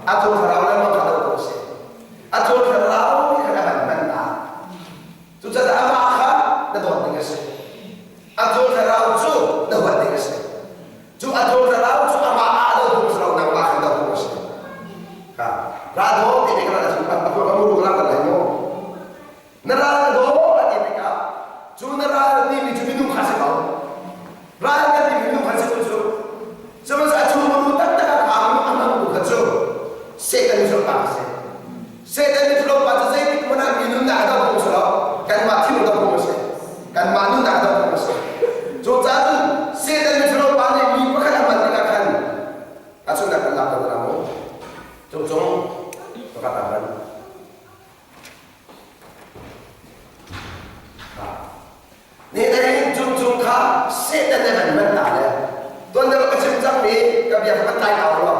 a thaw thlarau le mang kha dotu a si a thaw thlarau nih khan a van hman ta cucaah amah kha na dawt ding a si a thaw thlarau cu na huat ding a si Cu a thaw thlarau cu amah ah lo hung si lo nangmah khan do hung a si. Ka ra daw ti tikah na chung a a muru la kan lai maw? Na ral na daw a ti tikah cu na ral timi cu minung kha si ko. Ral na timi minung kha si ko cu. Sihmanhsehlaw a chung muru taktak a kha a hmangtu kha cu Satan cu pa a si. Satan nih cu pa cu zeitik hmanh ah mi nunnak a doh phung si lo. Kanmah thil doh phung a si. Kanmah nunnak doh phung a si. Cucaah cun Satan nih cu pa nih mi pakhat a hman tikah khan a chungah kan lak ko hna mu. Cungcung pakhat a hman. Nihin cungcung kha Satan nih an hman ta le tuan deuh ka chim cangmi ka bia kha tlai kau lo.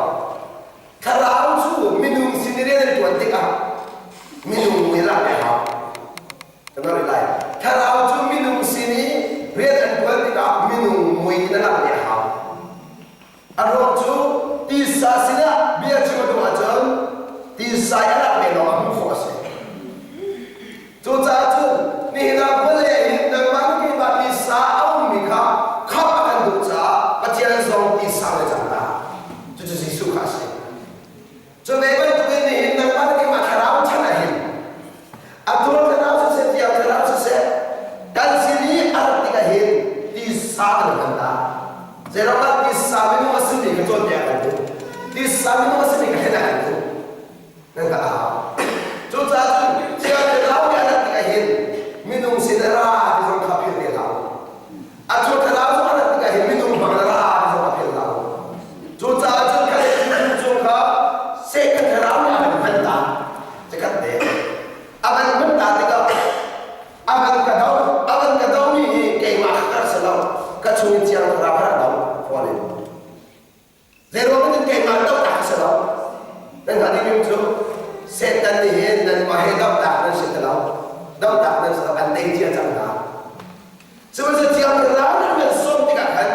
Thlarau cu minung sin i rian an ṭuan tikah minung nih lak a hau. Kan rih lai. Thlarau cu minung sin i rian an ṭuan tikah minung mui in a lak a hau. A ruang cu tisa sinah bia chim a duh ahcun tisa i a lak ve lawng ah hmuh khawh a si. Cucaah cun nihin ah vawlei hin nangmah na keimah tisa a ummi kha khamh a kan duh caah Pathian zong tisa le cang ta. Cucu Jesuh kha a si. Cu ve bantukin nihin nangmah na keimah thlarau chan ah hin a tur thlarau siseh tiang thlarau siseh kan sin i a rat tikah hin tisa kan hman ta. Zeiruangah tisa minung a simi kha cawnpiak kan duh. Tisa minung a simi kha hlen kan duh. Nan ka hau. Cucaah cun thiang thlarau nih a rat tikah hin minung sin a ra ti zong kha philh te hlah u. A cu thlarau zong a rat tikah hin minung hmang a ra ti zong kha philh hlah u. Cucaah cun kha le cu kha Satan thlarau nih a van hman ta. Cikhat te. A van hman ta tikah a van ka do a van ka do mi hi keimah kha ka si lo ka chung in thiang thlarau kha rak do fawn in Zeiruang in keimah dohnak si lo. Nan hngalh ding cu Satan nih hin nanmah he dohnak nan si ti lo. Dohnak nan si lo, an tei cia cang hna. Sihmanhsehlaw Thiang Thlarau nan van sawm tikah khan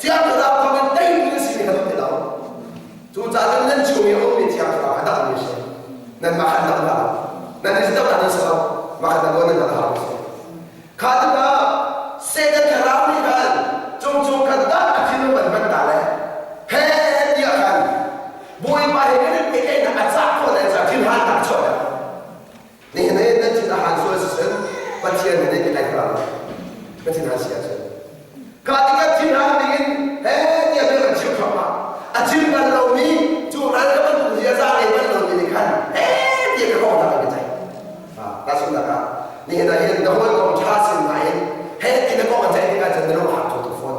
Thiang Thlarau thawng in teitu nan si ti kha duh ti lo. Cucaah cun nan chung i a ummi Thiang Thlarau kha dohmi a si. Nanmah khan doh hlah. Nan i dohnak nan si lo. Mah kha nan nan hau a si. Kha tikah Satan thlarau nih khan cungcung khan dah a thinlung an hman ta le he tiah khan Bawipa he kan in pehtlaihnak a cah khawh lai caah thinhannak a chuahter. Nihin hi nan thin a han sual siseh Pathian he nan i tlaih hna na thin han si ahcun. Kha tikah thinhan dingin he tiah bia kan chim thluahmah. A chim bal lomi cu ral ka bantuk ziaza ngei bal lomi nih khan he tiah ka kong hna kan i ceih. Tahchunhnak ah, nihin ah hin na hawikom ṭha sin nain he ti na kong an ceih tikah cun na lung a fak tuk fawn.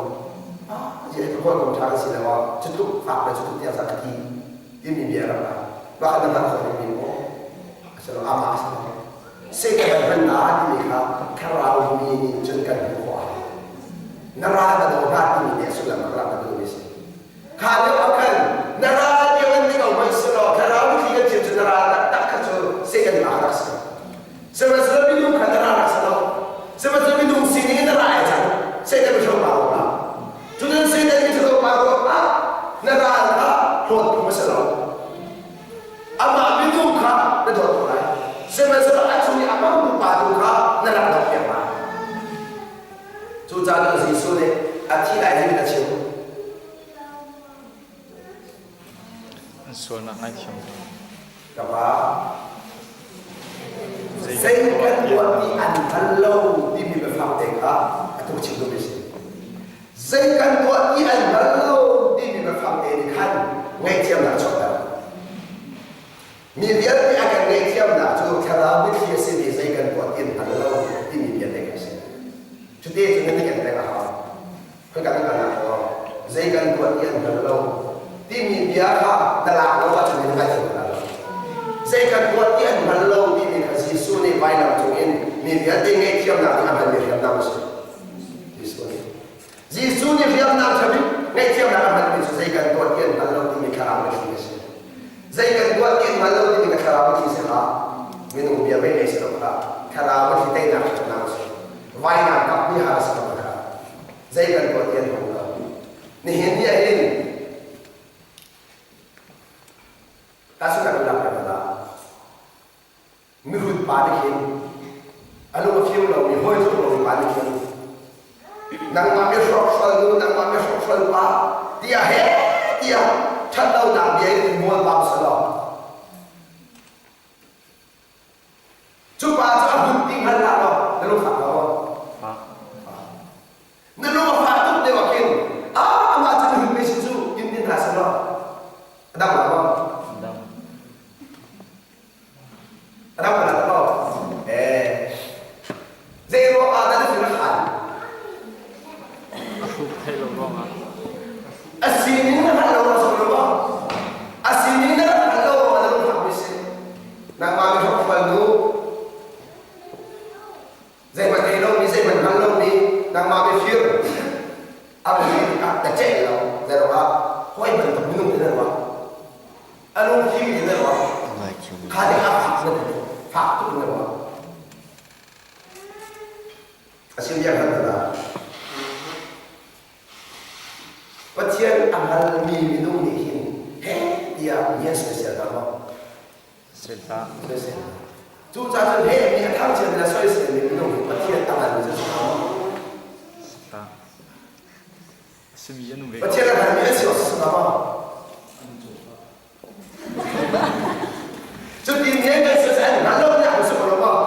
Ah, ka hawikom ṭha ka si lo ah cu tluk fak le cu tluk tiang ka ti timi bia rak ra. Mah kha na hngalh khawh dingmi maw? A si lo, amah a si lo. Satan kan hman na timi kha thlarau mi nih cun kan hmuh khawh a hau. Na ral na daw hna timi nih a sullam a rak duhmi a si. Kha lio ah khan na ral tiang an ti ko hmanh selaw thlarau mitthli kan thil cu na ral taktak kha cu Satan nih a rak si. Sihmanhsehlaw minung kha na ral rak si lo. Sihmanhsehlaw minung sining in na ra ai cang. Jesuh nih a thi lai hin a chim?
An sualnak ngaithiam ko.
Ka pa, zei kan tuah ti an hngal lo timi biafang te kha atu chim duhmi a si. Zei kan tuah ti an hngal lo timi biafang te nih khan ngaihthiamnak a chuahter. Mi vialte a kan ngaihthiamnak cu thlarau mitthli a simi zei kan tuah ti an hngal lo timi bia te kha a si. Cute cu nan i ken peng a hau. Khoika nan kal ko zei kan tuah ti an hngal lo timi bia kha na lak lo ahcun na ngaithiam hna lo. Zei kan tuah ti an hngal lo timi kha Jesuh nih vailam cungin mi vialte ngaihthiamnak nih a hmanmi hriamnam a si. Jesuh nih Jesuh nih hriamnam ṭha bik ngaihthiamnak a hmanmi cu zei kan tuah ti an hngal lo timi thlarau mitthli a si. Zei kan tuah ti an hngal lo timi ka thlarau mitthli si hlah. Minung bia mei mei si lo kha thlarau mitthli teinak hriamnam a si. Vainam kap ni har a si lo kha zei kan tuah ti an hngal lo. Nihin ni ah hin tahchunhnak kan lak peng hna. Mihrut pa nih khin a lung a fim lomi hawi tluk lomi pa nih khin nangmah mi hrawkhrol nu nangmah mi hrawkhrol pa tiah he tiah ṭhatlonak bia in mual pam selaw cu pa cu a hlut ti hngal hlah law na lung fak lo na lung a fah tuk deuh ah khin ah amah cu na hlut mi si cu in tin hna selaw a dang lo maw A dang na ko. Eh. Zei ruang ah dah na thil a khan?
A hruk theih lo ruangah.
A sining na hngalh lo ruang sawm lo maw? A sining na rak hngalh lo ruangah na lung fak mi si. Nangmah mi hrokhrol nu zeihmanh thei lomi zeihmanh hngal lomi nangmah mifir a mi ah na ceih lo zei ruangah hawi bantuk minung ti na ruah a lungfim ti na ruah kha ding ah fak na ti fak tuk na ruah a sim biak han ta Pathian a hngalmi minung nih hin he tiah mi an soisel hna maw
Selhlah.
Soisel. Cucaah cun he mi a thangchiat le soisel mi minung hi Pathian a hngalmi cu si maw?
Selhlah. A simi an um ve.
Pathian a hngalmi an si awk si maw? Cutin mi an kan si an hngal lo mi an si lo maw?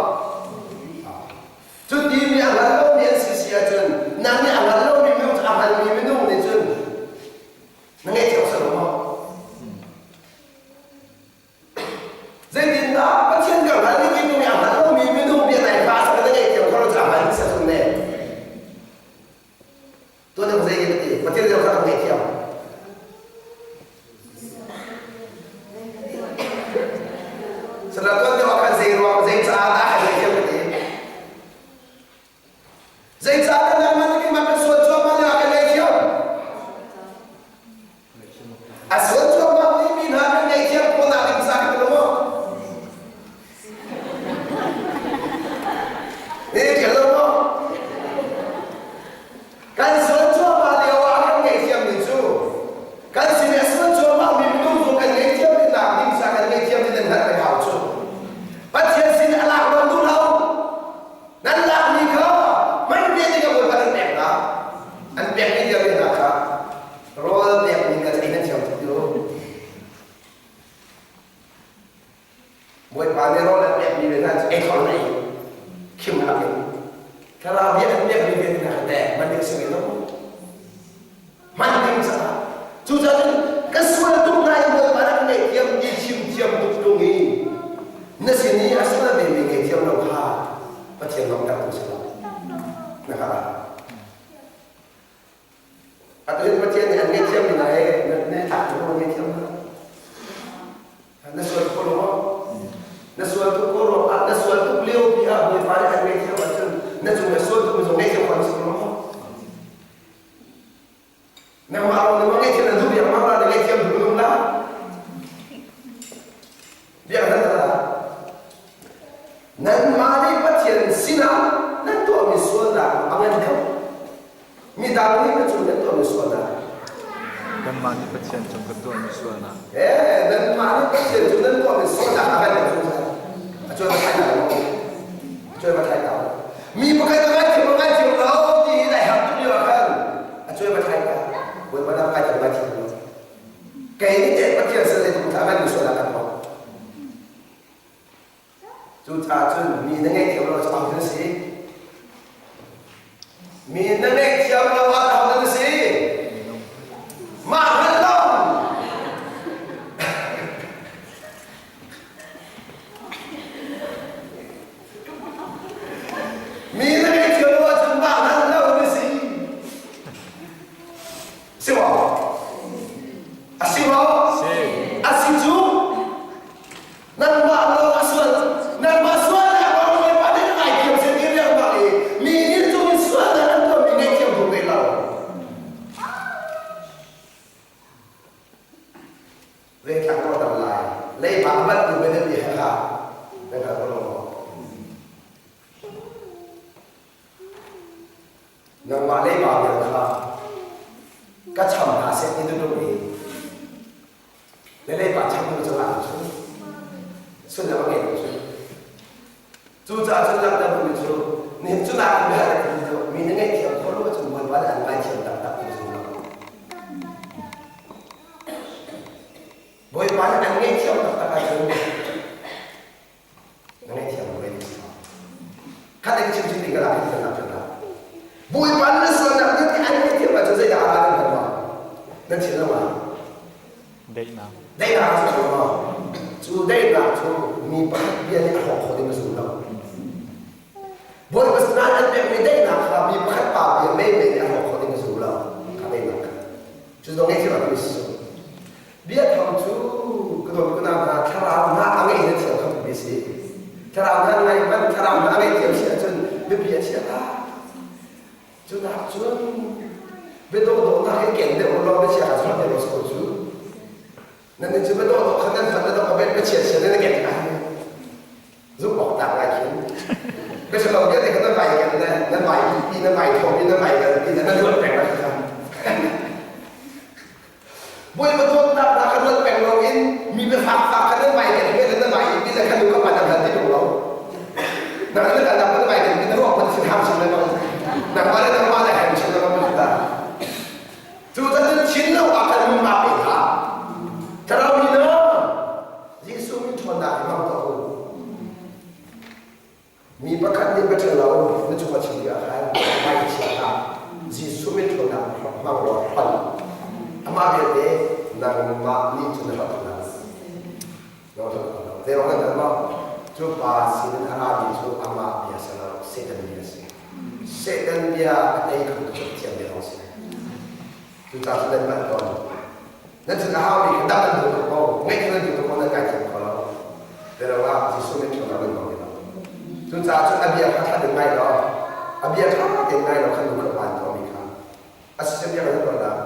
Cuti mi a hngal lomi an si si ahcun nang nih a hngal lomi minung cu a hngalmi minung nih cun na ngaihthiam ser lo maw? Zeitindah Pathian kan hngal i minung nih a hngal lomi minung bia nai fa sa na ngaihthiam kho lo cu a hngal sa cun ne. Tuan zei ka ti Pathian leo kha kan ngaihthiam. Sana tuan deuh ah khan zei ruang zei caah dah kan ngaihthiam ka ti. Zei caah dah nangmah nih keimah kan sual cuahmah lio ah kan ngaihthiam. A sual cuahmah mi mi hna kan ngaihthiam khawhnak ding caah kan lo maw? Ne ṭial lo maw? Kan sual cuahmah lio ah kan ngaihthiammi cu kan sin i a sual cuahmahmi minung zong kan ngaihthiam i nak ding sa kan ngaihthiam ti nan hngalh peng hau cu. Pathian sin a lak lo duh lo. Nan lakmi kha hman te ding a Bawipa nan pek hna. An pekmi vialte hna kha rawl pekmi kha ei nan thiam tuk ti lo. Bawipa nih rawl an pekmi ve hna cu ei kho na ei khim lak in thlarau bia an pekmi ve hna kha teh man ding si lo man ding caah cucaah ka sual tuk na i Bawipa rak ngaihthiam ti chim thiam tuk tung i na sin i a sual ve mi ngaihthiam lo kha Pathian lawmhter tu si lo na ka Atu hin Pathian nih an ngaihthiam mi hna he na tlak tuk maw ngaihthiam hna? Na sual tuk ko lo maw? Na sual tuk ko ruang ah na sual tuk lio pi ah Bawipa nih an ngaihthiam ahcun na cung na sual tuk mi zong ngaihthiam khawh na si ko lo maw? Nangmah lawng nih maw ngaihthiam na duh biak ma na ngaihthiam duh minung la? Biak nan la. Nanmah nih Pathian sinah nan tuahmi sualnak a ngan deuh. Midang nih na cung nan tuahmi sualnak.
Kanmah nih Pathian cung kan tuahmi sualnak.
Eh, nanmah nih Pathian cung nan tuahmi sualnak a ngan deuh zungzal. A cuai va thai ta lo. A cuai va thai ta lo. Mi pakhat a ngaithiam a ngaithiam lo ti hi nai hak tuk lio ah khan ngai thiam ngai thiam lo. Kei nih teh Pathian sin le tung thla ngai mi sual ah kan hmang. Cucaah cun mi na ngaihthiam lo cu aho na si? Mi na ngaihthiam lo ah aho na si? Mah hngal lo. Mi na ngaihthiam lo ahcun mah hngal lo na si. Si maw? A si maw?
Si.
A si cu Nangmah lawng a sual nangmah sualnak lawng Bawipa nih na ngaithiam seh ti riangmang i mi nih cung in sualnak an tuahmi ngaihthiam duh ve lo. Zeithlang ko tam lai leiba a bat tu bia mi he kha nan hngal ko lo maw? Nangmah leiba bia kha ka cham hna seh ti na duh i Le pa chang tu cungah cun sullam a ngei lo cu. Cucaah cun langhter duhmi cu nihin cu nak in hal kan cu mi na ngaihthiam khawh lo ahcun Bawipa nih an ngaithiam taktak ti zum lo. Bawipa nih an ngaihthiam taktak ahcun na ngaihthiam lo ve ti si. Khat in chim chim ding ka lak in kan lak la. Bawipa na sualnak nih an ngaihthiam ahcun zeidah a la nan hngal ma? Nan thin lo ma?
Daihnak.
Daihnak cu a maw? Cu daihnak cu mi pakhat bia nih a hrawk khawh ding a zum lo. Bawipa sinah an pekmi daihnak kha mi pakhat pa bia menmen nih a hrawk khawh ding a zum lo. Kha daihnak kha. Cu zong ngaihthiam ah kan si. Bia thang cu ka dawt ko hna thlarau hna a ngei na thiam kha bi si. Thlarau hna ngai man thlarau hna a ngei thiam si ahcun biapi a chia ta. Cu nak cun biadawhdawhnak hi ken deuh law biachia kha chuah deuh ko cu. Nan nih cu biadawhdawh kha nan hman na dok a biachia chia nan ken ai. Zumh awk tlak ngai khin. Biachalo vialte kha nan vai ken le nan vai pi nan vai thawm i nan vai kal pi nan ruat peng la kha. Bawipa dawtnak hna kha ruat peng loin mi biafak fak kha nan vai ken ve le nan vai pi le kha nu kha pa nan hal ti tung lo. Nang le nang nan vai ken pi na ruak man sin ham chin lengmang. Nangmah le nangmah le hem chin lengmang ma ta. Cu cun chin lo ah khan lung ma pe hlah. Thlarau mi na Jesuh min ṭhawnnak hi hmang tuah u. Mi pakhat nih bia ṭhalo na cung a chim tikah khan hmai chia hlah. Jesuh min ṭhawnnak hmang law hlonh. Amah belte nangmah nih cun na hlonh hna. Na hlonh hna. Zeiruang nan hngalh maw? Cu pa sinin a rami cu amah bia si lo, Satan bia a si. Satan bia a tei kho tu cu Pathian bia lawng a si. Cucaah cun nan manh tawn. Nan cun a haumi kha dam nan duh tuk ko, ngeih nan duh tuk ko, nan ngaithiam kho lo. Pero ah Jesuh min ṭhawnnak nan hmang ti lo. Cucaah cun a bia kha ṭha tein ngai law, a bia ṭha tein ngai law kha nu kha hmaan tuahmi kha. A si bia kan tuah dah.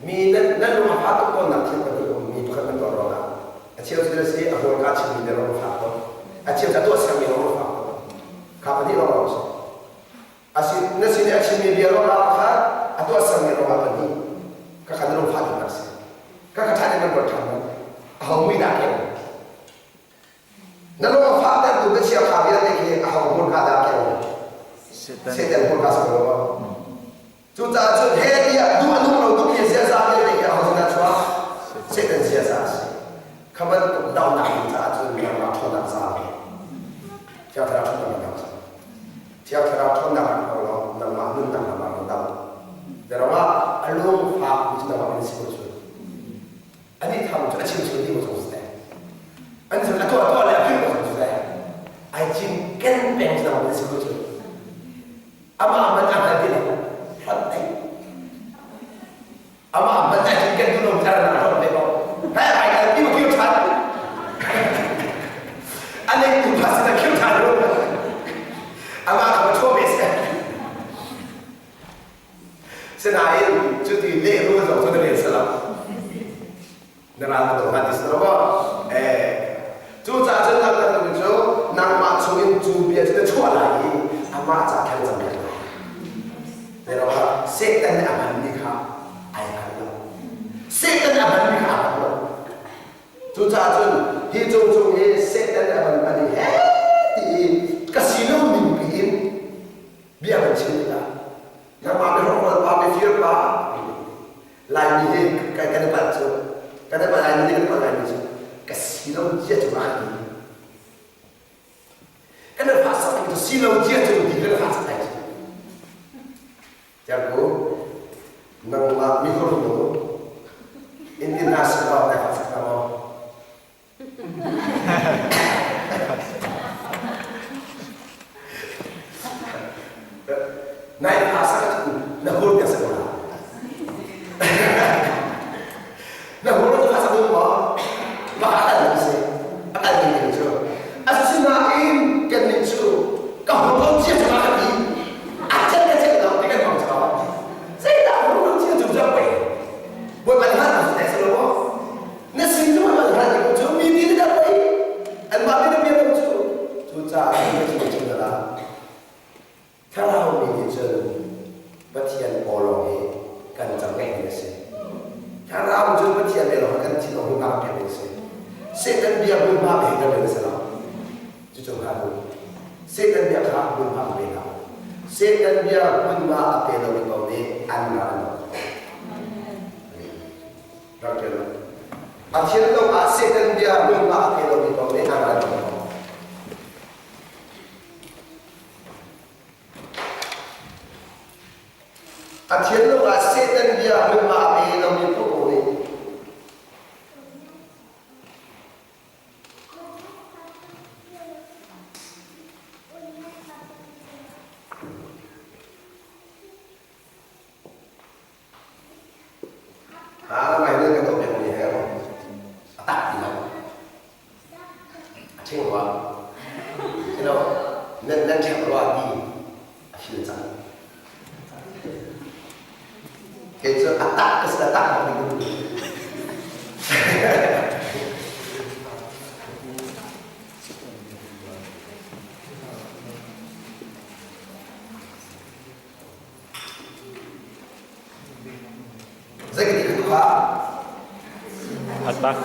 Mi nan nan lung a fah tuk tawnnak thil pahnih um mi pakhat nan tuah ruangah a cheu cu si a hmurka chimmi bia lawng a fak tuk. A cheu cu a tuahsermi lawng a fak tuk. Kha pahnih lawng lawng si. A si na sin i a chimmi bia ruangah pakhat, a tuahsermi ruangah pahnih. Khakha na lungfah ding a si. Khakha ṭha in nan ruat ṭhan hmanh. Aho mui dah keng? Na lung a fahtertu biachia kha vialte khi aho hmurka dah keng? Satan hmurka si ko lo. Cucaah cun he tiah duh a nung lo tuk hi ziaza vialte khi aho sinah chuak? Satan ziaza a si. Kha bantuk dohnak ding caah cun nangmah ṭhawnnak zaang. Thiang Thlarau ṭhawnnak na dang. Thiang Thlarau ṭhawnnak rak hmang law nangmah nunnak lam ah run dang. Zeirangah a lungfak mi cu nangmah in si ko cu. Anih tham cu a chim chung ti ko chung si. An cu a tuah tuah le a philh ko chung si. Ai cin ken peng cu nangmah in si ko cu. Amah man a hngal ti lo. Hlonh ding. Amah man ai cin ken tu lo thar na hlonh ve ko. Hai ai kal ti ma kiu ṭhan. A nei tu pha si na khiu ṭhan ru. Amah kha ma ṭhuam ve si. Sinain cuti lehrul zong cu na rel salam. Na ral na do hna ti si lo maw? Eh, cucaah cun nang kan cu nangmah chungin cu bia cu na chuah lai i amah ca khan cam piak lai. Zeiruangah Satan nih a hmanmi kha ai hngal lo. Satan nih a hmanmi kha aa hngal lo. Cucaah cun hi cung cung hi Satan nih a hman hman i he ti i ka si lo ning piin bia kan chim tikah nangmah mihrokhrawl pa mifir pa. Laimi hi kan kan i palh cu kan i palh Laimi nih kan i palh Laimi cu ka si lo cia cu a ti. Kan i fahsak cu si lo cia cu ti kan i fahsak lai cu. Tiangku nangmah mihur nu international nai fahsak ta maw? Nai fahsak cu na hur piak sa ko la. Na hur na fahsak ko maw? Mah a kal si. A kal ding cu. Asinain kannih cu ka hur lo cia cu ka ti. A chet ka chet lo ti kan hmang cu. Zeidah hur lo cia cu cu pei. Bawipa nih hlan na si lo maw? Na sin cu an hlan cu mi mi nih dah pei anmah mi na bia lo cu. Cucaah na chim chim na la. Thlarau mi nih cun Pathian aw lawng hi kan cang ngeih ding a si. Thlarau cu Pathian bia lawng kan thin awng hmunhma kan pek ding a si. Satan bia hmunhma pe kan ding a si lo. Cucu hngal u. Satan bia kha hmunhma pe hlah u. Satan bia hmunhma a pe lomi paoh nih an ral an doh. Rak ṭial u. A thinlung ah Satan bia hmunhma a pe lomi paoh nih an ral an doh. A thinlung ah Satan bia hmunhma a pe lomi paoh nih Ah, ngai nih kan tuah piakmi he a tak ti lo. A ṭhing rua. You nan nan ṭhek rua ti a fil cang. Kei cu a tak ka si a tak bak ding. Zei ka ti kha kha?
A tak.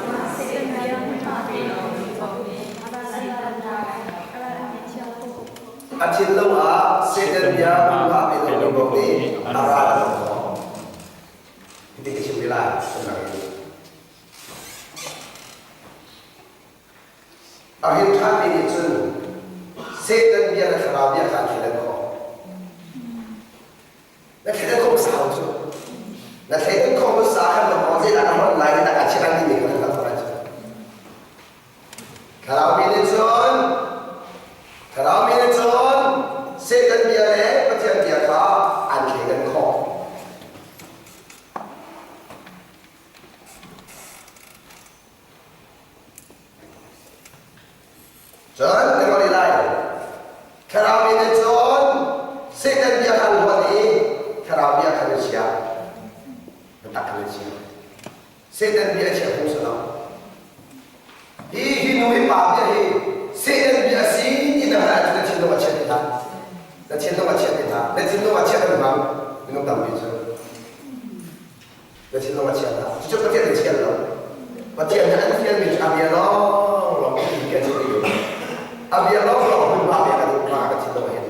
A thinlung ah Satan bia hmunhma pe lo mi nih a ral a doh khawh. Hiti ka chim rih lai, A rin ṭhanmi nih cun Satan bia le thlarau bia kha an thleidan khawh. Na thleidan khawh hmasa hau cu. Na thleidan khawh hmasa khan na maw zeidah na hon lai zeidah kaa chiah timi kha na hngalh khawh lai cu. Thlarau mi nih cun Thlarau mi nih cun Satan bia le Pathian bia kha an thleidan khawh. Cun kan rak i lai. Thlarau mi nih cun Satan bia kha an huat i thlarau bia kha an chia. Biatak kha an chia. Satan bia a chia phung si lo. Hi hi nu hi pa bia hi Satan bia a si ti na hngalh ahcun na thinlung a chiat ti hlah. Na thinlung a chiat ti hlah. Na thinlung a chiat an hmang minung tampi cu. Na thinlung a chia hlah. Cucu Pathian nih chia lo. Pathian nih an fialmi cu a bia lawnglawng in kan chim i a bia lawnglawng hmunhma bia kan hmunhma kan thinlung ah hin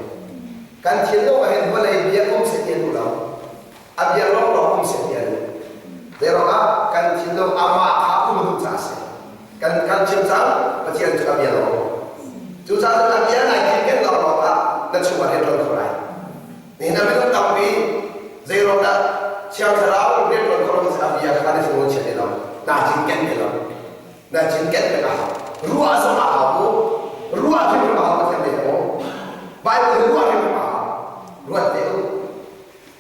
kan thinlung ah hin vawlei bia um seh ti a duh lo. A bia lawnglawng um seh ti a duh. Zeiruangah kan thinlung amah kha um a duh caah a si. Kan kan chim cang Pathian cu a bia lawng. Cucaah a bia nai thil ken lawnglawng ah na chungah rian ṭuan kho lai. Nihin ah minung tampi zeiruang dah Thiang Thlarau rianṭuan kho lo a bia kha na thinlung chia ti lo, naa cinken ti lo. Na cinken peng a hau. Ruah zong a hau mu. Ruah hrimhrim a hau Pathian bia mu. Bible hi ruah hrimhrim a hau. Ruat te u.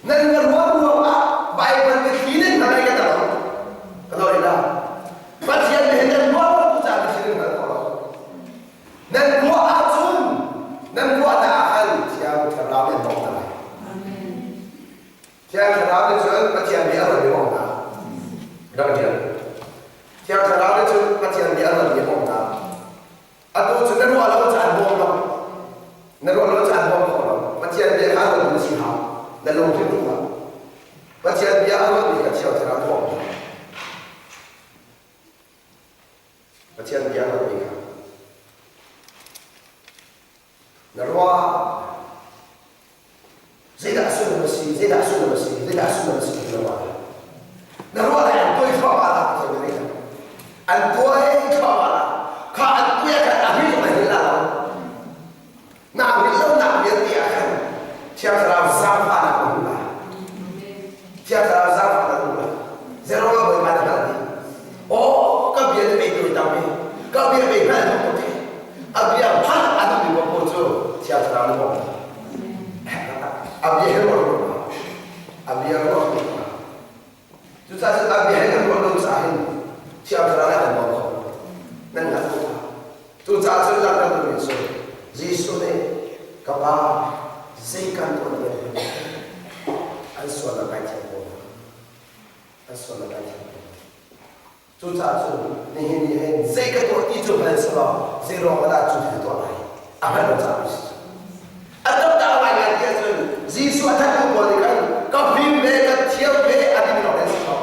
Nan ka ruah ruang ah Bible biathli nan hna ka lo. Ka lo ila. Pathian nih nan ruah ruang tu caah biathli nan hngal kho lo. Nan ruah ahcun nan ruahnak ah khan Thiang Thlarau nih an bawmh hna lai. Thiang Thlarau nih cun Pathian nih a ruat mi bawmh hna. Rak ṭial. Thiang Thlarau nih cun Pathian nih a ruat mi bawmh hna. Atu cu na ruah lo caan bawm lo. Na ruah lo caan bawm kho lo. Pathian bia kha ruat mi si hau. Na lungthin ruah. Pathian bia a ruat mi kha Thiang Thlarau bawmh hna. Pathian bia ruatmi kha na ruah zeidah sullam a si zeidah sullam a si zeidah sullam a si ti na ruah. Thiang Thlarau zaangfahnak na hmu lai. Thiang Thlarau zaangfahnak na hmu lai. Zeruang ah Bawipa na hngalh dih? Aw, ka bia na pei tawi tam i ka bia pei hngalh duh tuk hi. A bia hmanh a duhmi paoh cu Thiang Thlarau na bawmh. A bia he ruah ruah. A bia ruah ruah. Cucaah cun a bia he kan ruah lo caah hin Thiang Thlarau nih a kan bawm kho. Nan hngalh ko. Cucaah cun langhter duhmi cu Jesuh nih ka Pa zei kan tuah ti an an sualnak ngaithiam ko hna. An sualnak ngaithiam ko hna. Cucaah cun nihin ni hin zei ka tuah ti cu hngal selaw zei ruang ah dah cu thil tuah lai a hngalh lo caah a si. A taktak ngaingai ti ahcun Jesuh a thattu pawl nih khan ka fim ve, ka thiam ve a timi lawng an si kho.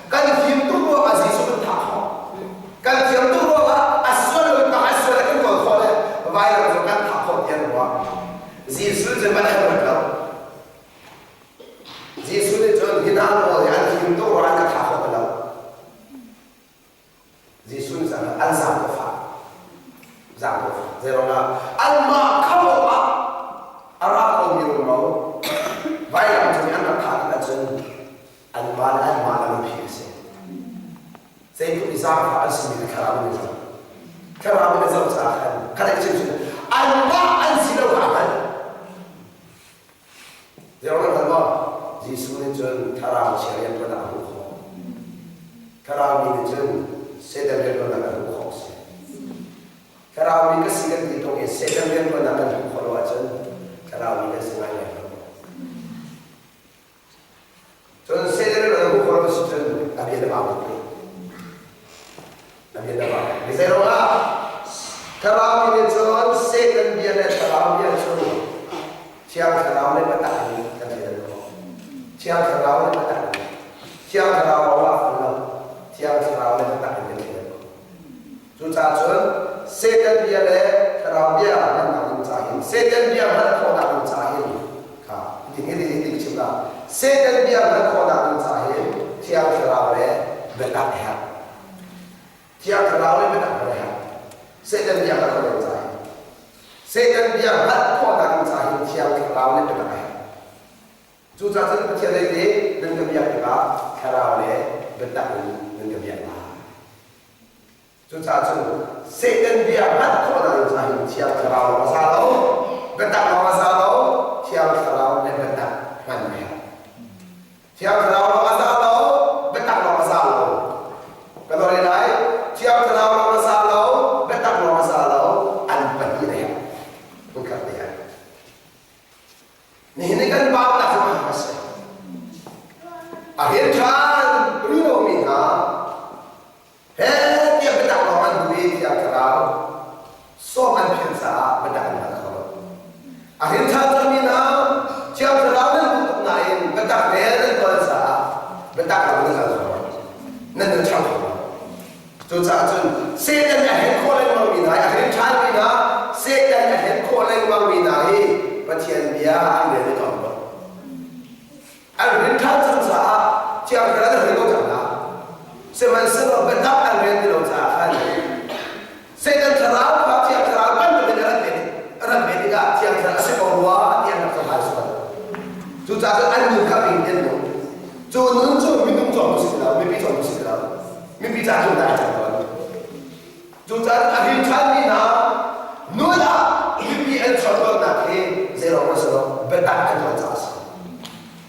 Kan fim tuk ruangah Jesuh kan thah khawh. Kan thiam tuk ruangah a sual lo pa a sual kan kawl khawh le vailam cu kan thah khawh ti an ruah. Jesuh cu man an ruat lo. Jesuh nih cun hi hna pawl hi an fim tuk ruangah an ka thah khawh ti lo. Jesuh nih cun an zaang ko fah. Zaang ko fah. Zeiruangah anmah khamh awkah a ra komi rumro vailam cung i an rak thah tik ahcun anmah le anmah lam in phih a si. Zeitluk i zaangfah an simi kha thlarau nih a zoh. Thlarau nih a zoh caah khan kha le chim anmah an si lo kha a hngalh. Zeiruang hngal maw? Jesuh nih cun thlarau chia rianṭuannak a hmuh khawh. Thlarau mi nih cun Satan rianṭuannak a hmuh khawh a si. Thlarau mi ka si kan ti tung i Satan rianṭuannak kan hmuh khawh lo ahcun thlarau mi kan si ngaingai lo. Cun Satan rianṭuannak hmuh khawh lo si cun a bia na vang tuk rih. A bia na vang. Mi zeiruangah thlarau mi nih cun Satan bia le thlarau bia cu Thiang Thlarau nih biatak in kan thleidan khawh. Thiang Thlarau nih biatak in Thiang Thlarau lawng ah lo. Thiang Thlarau nih biatak in kan thleidan khawh. Cucaah cun Satan bia le Thlarau bia hmannak ding ca hin Satan bia hman khawhnak ding ca hin kha hitin hitin hitin chim la Satan bia hman khawhnak ding ca hin Thiang Thlarau le biatak a herh. Thiang Thlarau le biatak a herh. Satan bia hman khawhnak ding ca hin Satan bia hngalh khawhnak ding caah hin Thiang Thlarau nih biatak a herh. Cucaah cun Pathian lei nih nan ka biak tikah Thlarau le biatak in nan ka biak lai. Cucaah cun Satan bia hngalh khawhnak ding caah hin Thiang Thlarau lawng a za lo, biatak lawng a za lo, Thiang Thlarau le biatak hman a herh. Thiang Thlarau lawng a za lo, biatak lawng a za lo. Ka lori lai, Thiang Thlarau lawng a za lo, biatak lawng a za lo, an pahnih a herh. Hmunkhat te ah. Nihin ni kan baunak cu a si. A rian ṭhan ri lomi hna he tiah biatak lawng an duh i Thiang Thlarau sawm an phian caah biatak an hngal kho lo. A rinṭha cangmi hna Thiang Thlarau nan duh tuk nain biatak rel nan tuan caah biatak lo nan hngal kho lo. Nan nun ṭhang kho lo. Cucaah cun Satan a hen khawh lengmangmi hna i a rinṭhanmi hna Satan a hen khawh lengmangmi hna hi Pathian bia an rel i tuah lo. An rinṭhan cang caah Thiang Thlarau an rel ko cang hna. Sihmanhsehlaw biatak an rel ti lo caah khan Satan thlarau kha Thiang Thlarau bantukin a rat ve a rat ve tikah Thiang Thlarau a si ko rua ti an rak cohlan sual. Cucaah cun an nun kha ping an nung. Cu nun cu minung cawm si lo, mipi cawm si lo, mipi ca cun dah a cang tawn. Cucaah a rin ṭhanmi hna nun ah mipi an chawhtawnnak hi zeiruang a si lo, biatak an tuan caah a si.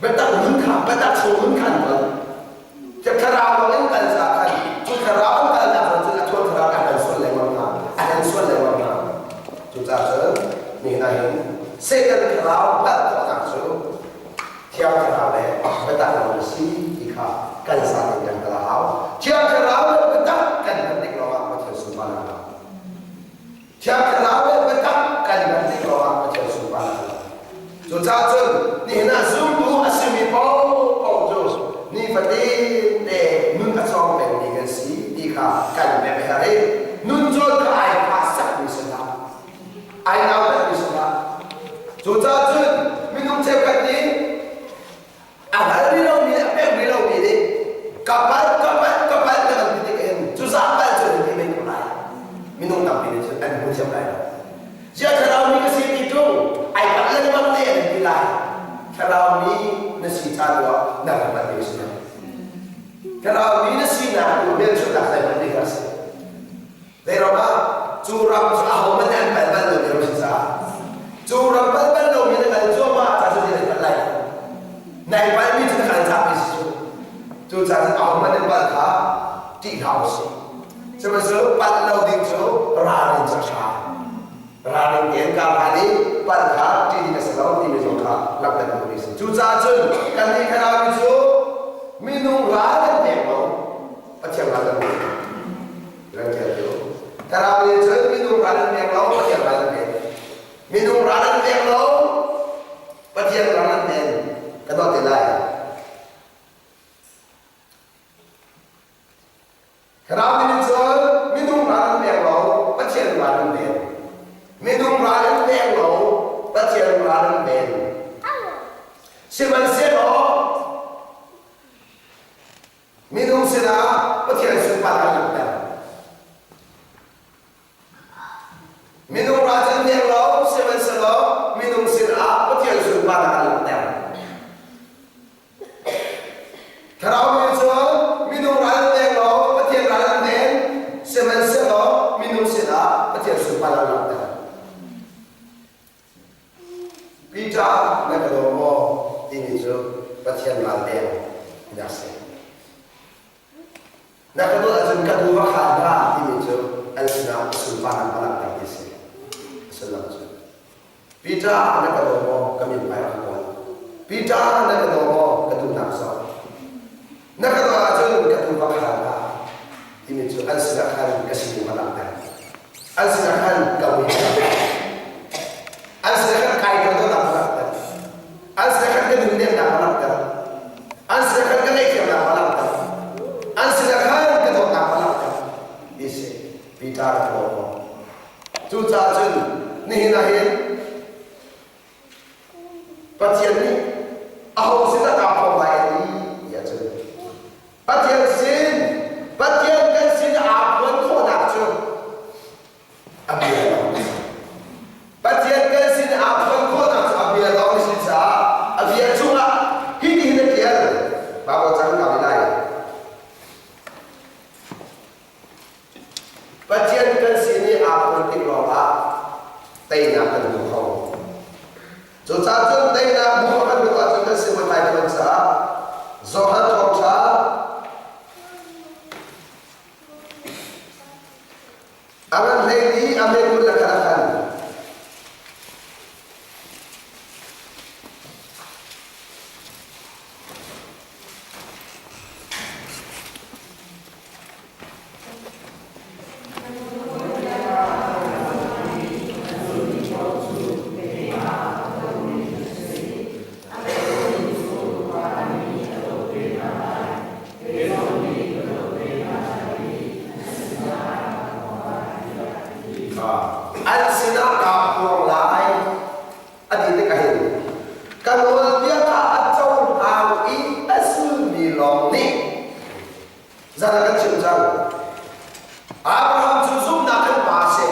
Biatak nun kha, biatak chung nun kha an tuan. Thlarau lawng in kal caah khan cu thlarau an kalnak zong cun a thuan thlarau a kan sual lengmang hna, a kan sual lengmang hna. Cucaah cun nihin ah hin Satan thlarau hngalh khawhnak cu Thiang Thlarau le biatak lawng a si ti kha kan zaten kan hngalh a hau. Thiang Thlarau le biatak kan hngalh tik lawngah Pathian sunparnak a Thiang Thlarau le biatak kan hngalh tik lawngah Pathian sunparnak a Cucaah cun nihin ah zumtu a simi paohpaoh cu nifatin te nun a cawng pengmi kan si ti kha kan pek a herh i nun cawn kha ai kha sakmi si hlah. Ai nautatmi si hlah. Cucaah cun minung cheukhat nih a hngal rih lomi le a pek rih lomi nih ka palh ka palh ka palh na kan ti tik hin cuzah palh cu an ti men ko lai. Minung tampi nih cun an hmu thiam lai lo. Ziah thlarau mi ka si ti ṭung ai palh lengmang te an ti lai. Thlarau mi na si ca tu ah na rak hngalh ding a si lo. Thlarau mi na sinak tu hmelchunhnak zeihmanh nih a si. Zeiruang ah cu ram cu ahohmanh nih an pal bal lomi ram si caah cu ram pal bal lomi na kal cuahmah ca cu na pal lai. Nai palmi cu na kal cangmi si cu. Cucaah cun ahohmanh nih pal kha ṭih hlah usih. Sihmanhsehlaw palh lo ding cu ralrin cu a ṭha. Ralring tein kar hlan i palh kha ṭih ding a si lo timi zong kha langhter duhmi a si. Cucaah cun kannih Thlarau cu minung ral kan pek lo, Pathian ral kan pek. Ran ṭial cu. Thlarau nih cun minung ral an pek lo, Pathian ral an pek. Minung ral an pek lo, Pathian ral an pek. Kan dawt te lai. Thlarau nih cun minung ral an pek lo, Pathian ral an pek. Minung ral an pek lo, Pathian ral an pek. Sihmanhsehlaw minung sinah Pathian sunparnak an langhter. Minung ral cu an pek lo, sihmanhsehlaw minung sinah Pathian sunparnak an langhter. Thlarau mi cu minung ral an pek lo, Pathian ral an ven, sihmanhsehlaw minung sinah Pathian sunparnak an langhter. Peter na ka daw maw timi cu Pathian ral veng na si. Na ka dawt ahcun ka tu va khaan hna timi cu an sinah a sunparnak va langhter ti si. A sullam cu. Peter na ka daw maw ka min hmai rak kawl. Peter na ka daw maw ka duhnak zoh. Na ka dawt ahcun ka tu va khaan hna timi cu an sinah khan ka sining va langhter. An sinah khan ka mui va langhter. An sinah khan kai ka dawtnak va langhter. An sinah khan ka nunnemnak va langhter. An sinah khan ka ngaihthiamnak va langhter. An sinah khan ka dawtnak va langhter. Ti si Peter ka daw ko. Cucaah cun nihin ah hin Pathian nih aho sinah kaa phuang lai a ti ti ahcun Pathian sin Pathian kan sin aa phuan khawhnak cu a bia lawng a si. Pathian kan sin aa phuan khawhnak cu a bia lawng a si caah a bia cungah hitihin a ṭial. Baibal cang ka lai. Pathian kan sin i aa phuan tik lawngah teinak kan hmu kho. Cucaah cun teinak hmuh kan duh ahcun kan sin ai phuan caah Johan Thawngṭha A ngan hlei i a mekul le khan a khan. An sinah kaa phuang lai a ti tikah hin ka nawlbia kha a cohlang i a zulmi lawng nih zan ah kan chim cang. Abraham cu zumhnak kan pa a si.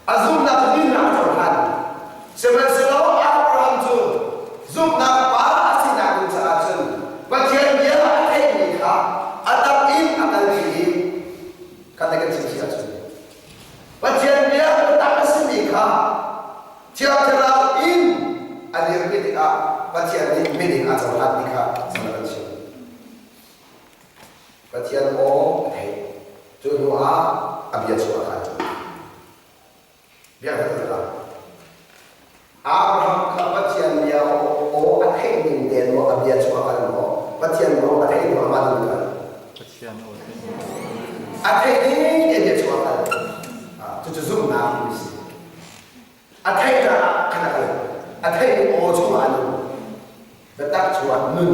A zumhnak cu dinnak a cohlan. Sihmanhsehlaw Abraham cu zumhnak pa a sinak ding caah cun Pathian bia a theihmi kha a tak in a kalpi i kan kan chim si ahcun Pathian bia biatak a simi kha Thiang Thlarau in a dirpi tikah Pathian nih miding a cohlan ti kha zan kan chim. Pathian aw a theih. Cu hnu ah a bia chuah kha bia kha ta Abraham kha Pathian bia aw a theih ning te maw a bia chuah kal maw Pathian aw a theih maw amah dun kal
Pathian aw
a theih ning te bia chuah kal cucu zumhnak ti si A theihnak ah khan a kal. A theihmi aw chungah a nung. Biatak chungah nun.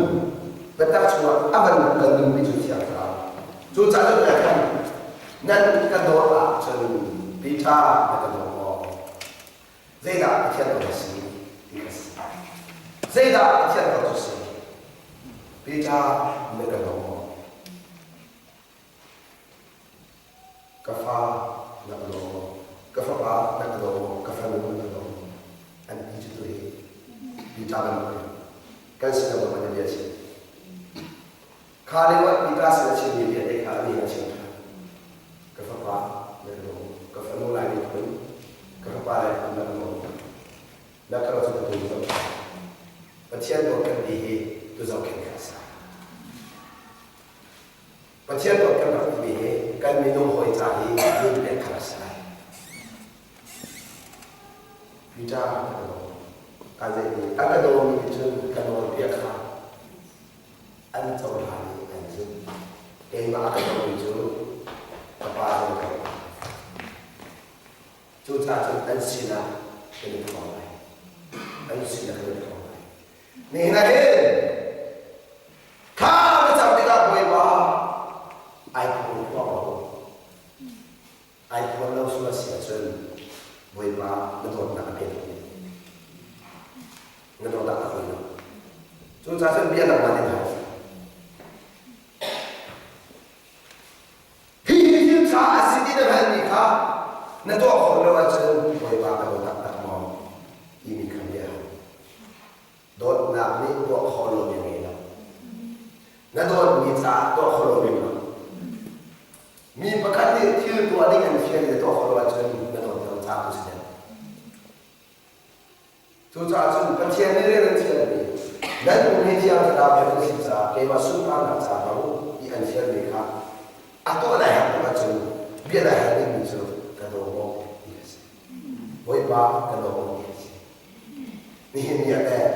Biatak chungah a van kan nunmi cu Thiang Thlarau. Cucaah cun ka khan nan ka dawt ahcun Peter na ka daw maw? Zeidah Pathian dawt a si ti kha si. Zeidah Pathian dawt cu si? Peter na ka daw maw? Ka fa na ka daw maw? Ka fapa na ka daw maw? Ka fanu na ka daw maw? An ti cu tu hi Peter bantuk in. Kan sin ah Bawipa nih bia a chim. Kha lio ah Peter sin a chimmi bia te kha a min a chim ṭhan. Ka fapa na ka daw, ka fanu Lai miphun, ka fapa Lai phun na ka daw. Na ka ro cu ka tu zoh. Pathian dawt kan ti hi tu zohkhenh kha a si. Pathian dawt kan rak timi hi kan minung hawi ca hi nun pek kha a si lai. Peter a ka daw. Ka zei ti a ka dawmi nih cun ka nawlbia kha an cohlan i an zumh. Keimah a ka dawmi cu ka Pa zong ka dawt. Cucaah cun an sinah kan i thawng lai. An sinah kan i thawng lai. Nihin ah hin thla na cam tikah Bawipa ai phuang phuang lo. Ai phuan lo sual si ahcun Bawipa na dawtnak a pe lo. Na dawtnak a hoi lo. Cucaah cun bia nangmah nih hal. Hi thil ṭha a si ti na hngalhmi kha na tuah khawh lo ahcun Bawipa ka daw taktak maw timi kha bia hal. Dawtnak nih tuah khawh lomi a ngei lo. Na dawtmi caah tuah khawh lomi lo. Mi pakhat nih thil tuah ding an fial i na tuah khawh lo ahcun na dawt lo caah tu si deuh. Cucaah cun Pathian nih rian an fialmi nan um hi Thiang Thlarau he nan si caah keimah sunparnak ca hmang i an fialmi kha a tuah lai hak tuk ahcun bia dai hal dingmi cu ka daw maw ti a si. Bawipa ka daw maw ti a si. Nihin ni ah teh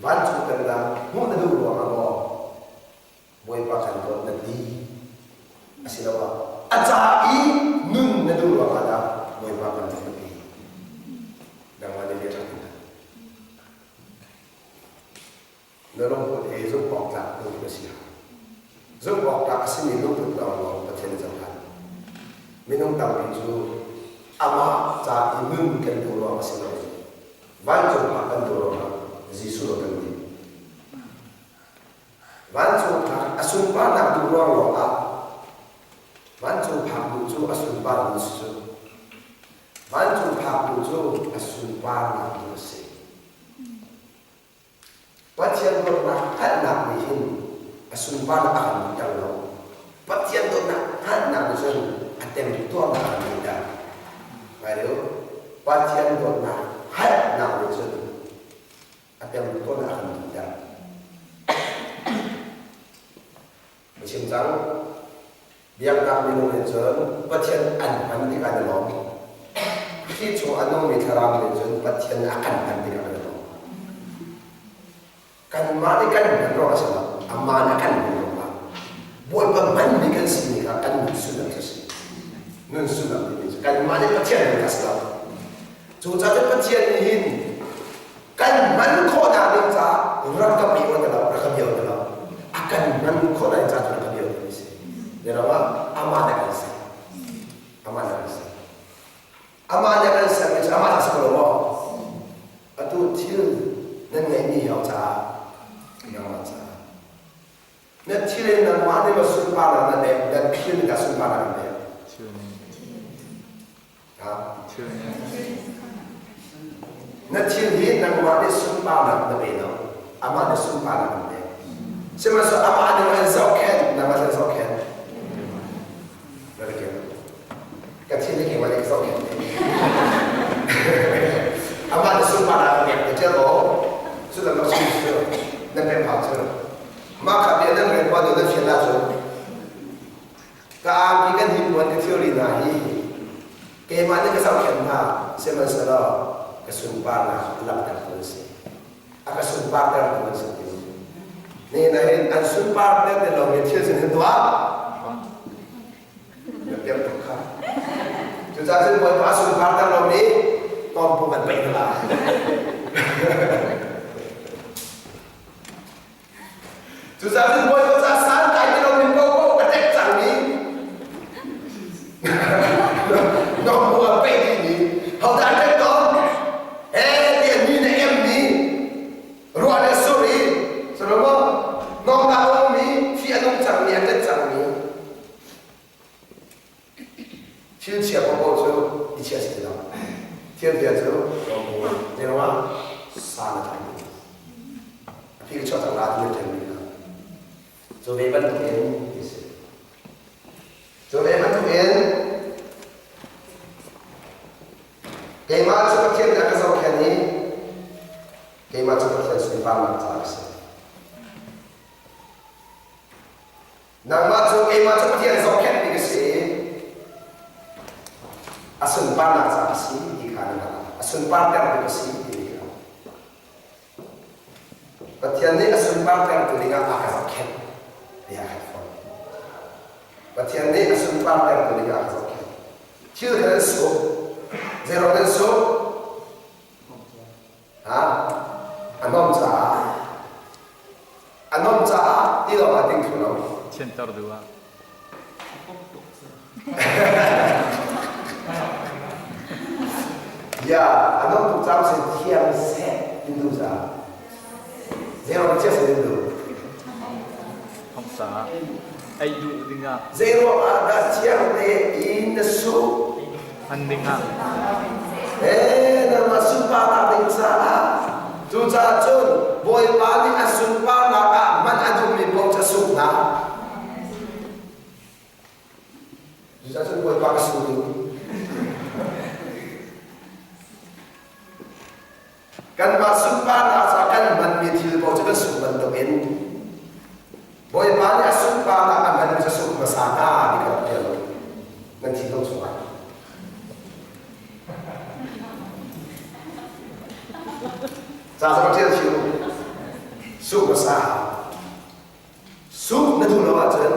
vancung pennak hmuh na duh ruangah maw Bawipa kan dawt na ti asiloah a ca i nun na duh ruangah dah Bawipa kan dawt na ti? Nangmah nih bia ṭha in hal. Na lungput he zumh awk tlak lungput a si hau. Zumh awk tlak a simi lungput lawnglawng Pathian nih cohlan. Minung tampi cu amah ca i nun kan duh ruang a si lo. Vancung ah kan duh ruangah Jesuh lo kan ti. Vancung phak a sunparnak duh ruang lawngah vancung phak duh cu a sunpar duh si cu. Vancung phak duh cu a sunparnak duh a si. Pathian dawtnak hngalhnak nih hin a sunparnak a kan duhter lo. Pathian dawtnak hngalhnak nih cun a temtuarnak a kan duhter. Ngai u, Pathian dawtnak hngalhnak nih cun a temtuarnak a kan duhter. Ka chim cang. Biaknak minung nih cun Pathian an hman tikah an i lawm. Khrih chung a nungmi thlarau nih cun Pathian a kan hman tikah kan i lawm. Kanmah nih kan hman ruangah si lo, amah nih a kan hman ruangah Bawipa hmanmi kan simi kha kan nun sullam cu a si. Nun sullam timi cu kanmah nih Pathian hman kha a si lo. Cucaah cun Pathian nih hin kan hman khawhnak ding caah rak ka pe na lo, rak ka bio na lo. A kan hman khawhnak ding caah rak ka bio ti si. Zeiruang ah amah nih a kan ser. Amah nih a kan ser. Amah nih a kan sermi cu amah dah si ko lo maw? Atu thil nan ngeihmi hi caah nangmah caah Na thil in nangmah nih ma sunparnak na pek, na thil nih dah sunparnak an pek? Na thil hi nangmah nih sunparnak na pe lo, amah nih sunparnak an pek. Sihmanhsehlaw amah nih an zohkhenh, nangmah nih zohkhenh. Na ka keu. Ka thil hi keimah nih ka zohkhenh. Amah nih sunparnak an pek, na ṭial ko. Cu lam rak chim cu, na pek hau cu. Mah kha bia nan rel pa na fian ahcun ka angki kan hipuan ka thilri hna hi keimah nih ka zohkhenh hna sihmanhsehlaw ka sunparnak a langhtertu an si a ka sunpartertu an si ti nihin ah hin an sunparter ti lomi thil sin hin tuah na piak tuk kha cucaah cun Bawipa a sunparter lomi tawmpung an paih hna lai Cucaah cun Bawipa caah santlai ti lomi paohpaoh a ṭek cangmi nokbu a peih dihmi hodah a ṭek tawn? Ee tiah mi na emmi ruah le sur i Solomon nongnak a ummi thi a nung cangmi a ṭet cangmi thil chia paohpaoh cu i chia si ti lo. Thil bia cu zeiruangah san a tlai. Hi ka chuah cang la ti na ṭialmi kha. Cu ve bantukin ti si. Cu ve bantukin keimah cu Pathian nih a ka zohkhenh i keimah cu Pathian sunparnak caah ka si. Nangmah cu keimah cu Pathian zohkhenhmi ka si i a sunparnak caah ka si ti kha na hngalh. A sunpartertu ka si timi kha. Pathian nih a sunpartertu dingah a ka zohkhenh tiah a kan forh. Pathian nih a sunpartertu dingah a ka zohkhenh. Thil kha nan suk. Zeiruang nan suk? Ha? A nom caah. A nom caah ti lawng ah ding thlu lo.
Thianter duh ah.
Ya, a nom tuk caah sin thiam seh in duh caah. Zeiruang chia sin in duh?
Thong caah. Ei duh dingah.
Zeiruang ah dah thiang tein na suk?
Hman dingah.
Eh, nangmah sunparnak ding caah. Cucaah cun Bawipa nih a sunparnak ah hman a duhmi paoh cu a suk hna. Cucaah cun Bawipa ka su ding. Kanmah sunparnak caah kan hmanmi thil paoh cu kan suk bantukin Bawipa nih a sunparnak a hmanmi cu suk hmasa hna ti kan ṭial. Nan thinlung chungah. Ca zong ṭial chih u. Suk hmasa. Suk na duh lo ahcun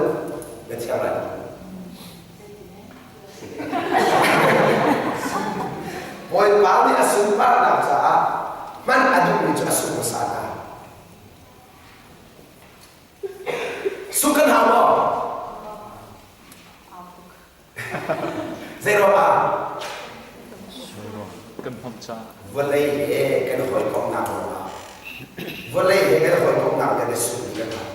na thiang lai. Bawipa nih a sunparnak caah hman a duhmi cu a suk hmasa hna. Suk kan hau maw? Zeiruangah?
Kan hmawmh caah.
Vawlei he kan hawikomhnak ruangah. Vawlei he kan hawikomhnak kan i suk kan hau.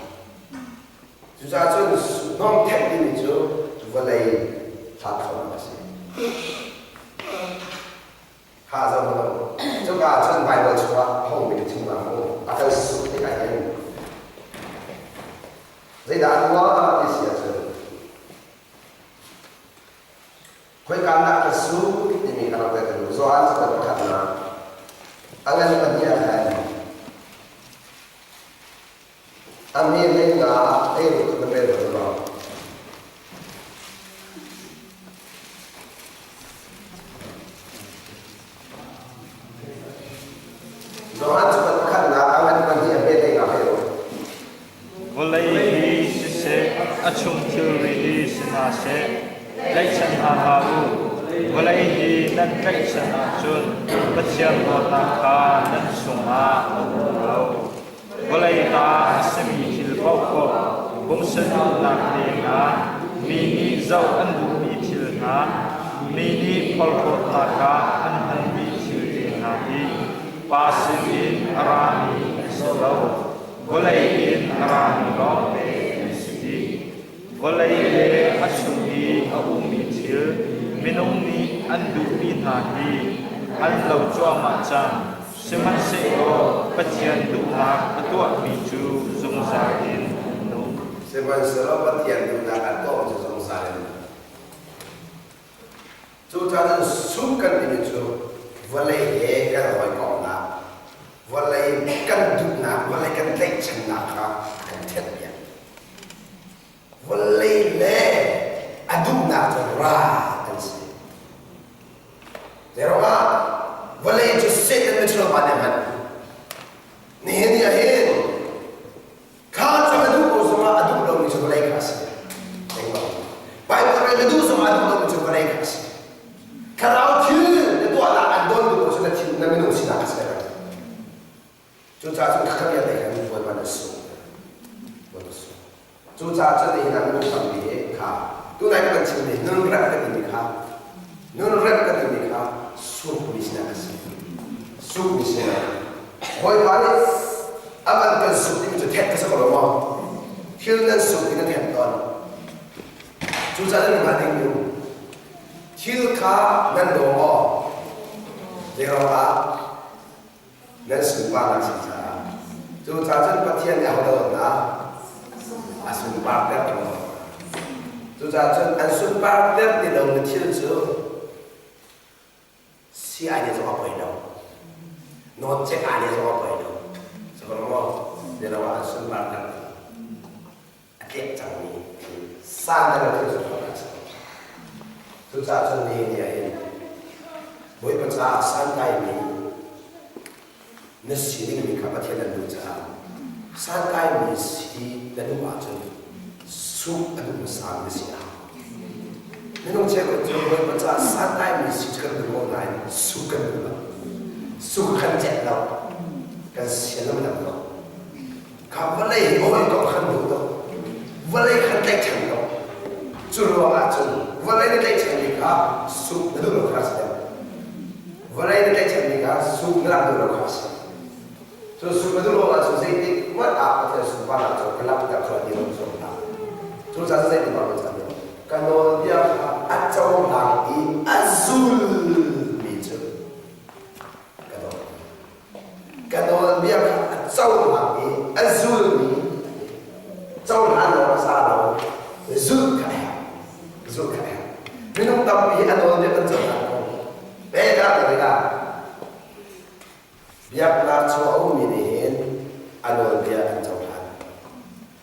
Cucaah cun hnawmthek timi cu vawlei hlat kho a si. Kha zoh hmanh u. Cuka ah cun Baibal chungah hongmi ka chim hnga mu. A kan suk tikah hin zeidah a tuah ti si ahcun Khoika dah ka suk timi ka rak ka duh. Johan cakuat pakhatnak a ngan pahnih ah khan a hme hlei nga hlei ruk kan rel hmasa law. Johan cakuat pakhatnak a ngan pahnih a hme hlei nga hlei ruk.
Vawlei hi siseh, a chung thilri hi si hna seh, tlaihchan hna hlah u. Vawlei hi nan tlaihchan ahcun Pathian dawtnak kha nan chungah a um lo. Vawlei ta a simi thil paohpaoh, pumsa duhnak te hna, mi nih zoh an duhmi thil hna, mi nih porhlawtnak ah an hmanmi thil te hna hi Pa sinin a rami an si lo. Vawlei in a rami lawngte an si dih. Vawlei le a chung i a ummi thil minung nih an duhmi hna hi an lo cuahmah cang. Sihmanhsehlaw Pathian duhnak a tuahmi cu zungzal in an nung.
Sihmanhsehlaw Pathian duhnak a tuahmi cu zungzal in an nung. Cucaah sum kan timi cu vawlei he kan hawikomhnak, vawlei kan duhnak, vawlei kan tlaihchannak kha a kan ṭhenpiak. Vawlei le a duhnak cu ral an si. Zeiruangah vawlei cu Satan mithalo pa nih a hman. Nihin ni ah hin Kha cu a duh ko zongah a duh lomi cu vawlei kha a si. Bible rel na duh zongah a duh lomi cu vawlei kha a si. Thlarau thil na tuahnak an dawn duh ko cu na thil na minung sinak a si lai. Cucaah cun khakha vialte khan Bawipa na sung. Bawipa sung. Cucaah cun nihin ah minung tampi hi kha tunai kan chimmi nun rep ka timi kha nun rep ka timi kha sukmi sinak a si. Sukmi sinak. Bawipa nih a man kan suk timi cu thek ka si ko lo maw? Thil nan suk in na thek tawn. Cucaah nan hngalh ding cu thil kha nan daw maw? Zeiruangah nan sunparnak si caah. Cucaah cun Pathian nih ahodah dawtna? A sunparter ko. Cucaah cun an sunparter ti lo na thil cu si-ai nih zong a poi lo. Nawncek aa nih zong a poi lo. Sihmanhsehlaw bialo ah an sunparter ti lo. A tlek cangmi thil san le thil cu a si. Cucaah cun nihin ni ah hin Bawipa caah santlaimi na si dingmi kha Pathian an duh caah santlaimi si na duh ahcun suk a duh hmasa na si a hau. Minung cheukhat cu Bawipa caah santlaimi si cu kan duh ko nain suk kan duh lo. Suk kan celh lo. Kan sian lo dam lo. Kha vawlei hi hawikom khan duh lo. Vawlei khan tlaihchan lo. Cu ruang ah cun vawlei na tlaihchanmi kha suk na duh lo kha a si deuh. Vawlei na tlaihchanmi kha suk na rak duh lo kha a si. Cu suk na duh lo ahcun zeitik hmanh ah Pathian sunparnak cu ka langhter cu a ti lo zong hlah. Cucaah zeitik hmanh kan cam Ka nawlbia kha a cohlang i a zulmi cu ka dawt. Ka nawlbia kha a cohlang i a zulmi cohlan lo a sa lo zulh kha a herh. Zulh kha a herh. Minung tampi hi a nawlbia kan cohlan ko. Peka tikah biaknak chung a ummi nih hin a nawlbia an cohlan.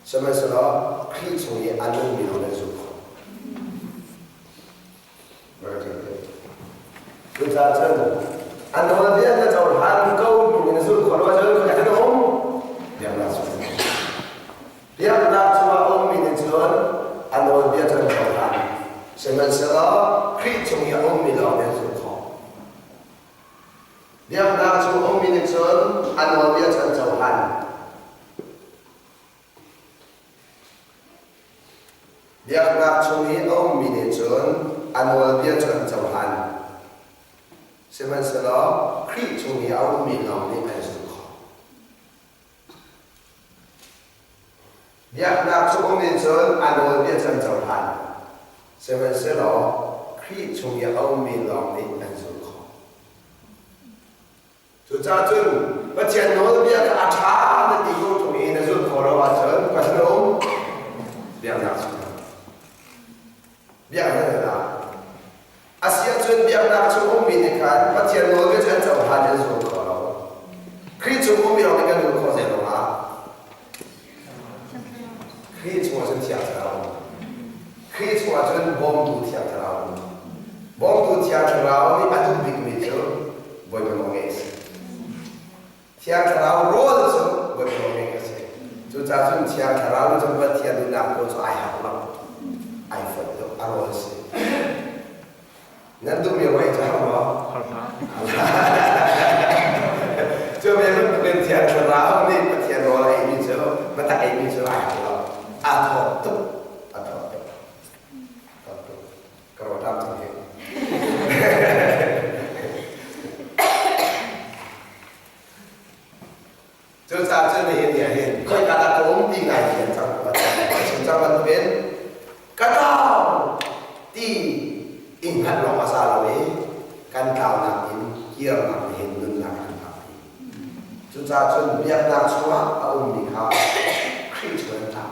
Sihmanhsehlaw Khrih chung i a nungmi lawng an zulh khawh. Cucaah cun a nawlbia na cohlan ko in zulh khawh lo ahcun khoika na um? Biaknak chung. Biaknak chungah a ummi nih cun a nawlbia cu an cohlan. Sihmanhsehlaw Khrih chung i a ummi lawng nih an zulh khawh. Biaknak chung a ummi nih cun a nawlbia cu an cohlan. Biaknak chung i a ummi nih cun a nawlbia cu an cohlan. Sihmanhsehlaw Khrih chung i a ummi lawng nih an zulh khawh. Biaknak chung ummi cun a nawlbia cu an cohlan. Sihmanhsehlaw Khrih chung i a ummi lawng nih an zulh khawh. Cucaah cun Pathian nawlbia kha a ṭha na ti ko ṭung i na zulh khawh lo ahcun Pathian a um biaknak chung biaknak na A si ahcun biaknak chung ummi nih khan Pathian nawlbia cu an cohlan i an zul kho lo. Khrih chung ummi lawng nih kan zul khawh zei ruangah? Khrih chungah cun Thiang Thlarau um. Khrih chungah cun bawmtu Thiang Thlarau um. Bawmtu Thiang Thlarau nih a duh bikmi cu Bawipa nawl ngeih a si. Thiang Thlarau rawl cu Bawipa nawl ngeih a si. Cucaah cun Thiang Thlarau nih cun Pathian duhnak pawl cu ai harh lo. Ai foih lo, a rawl a si. Nan duhmi ruai cu har maw?
Har hlah.
Cu ve bantukin Thiang Thlarau nih Pathian rawl a eimi cu biatak eimi cu ai har lo. Aa thawt tuk. Aa thawt tuk. Thawt tuk. Ka rawṭam cang hi. Cucaah cun nihin ni ah hin khoika dah ka um ti ngai thiam cang ka chim cang bantukin ka tlau ti i hngalh lawng a za lo i kan tlaunak in kirnak nih hin nunnak kan phakpi. Cucaah cun biaknak chungah a ummi kha Khrih chung an tlau.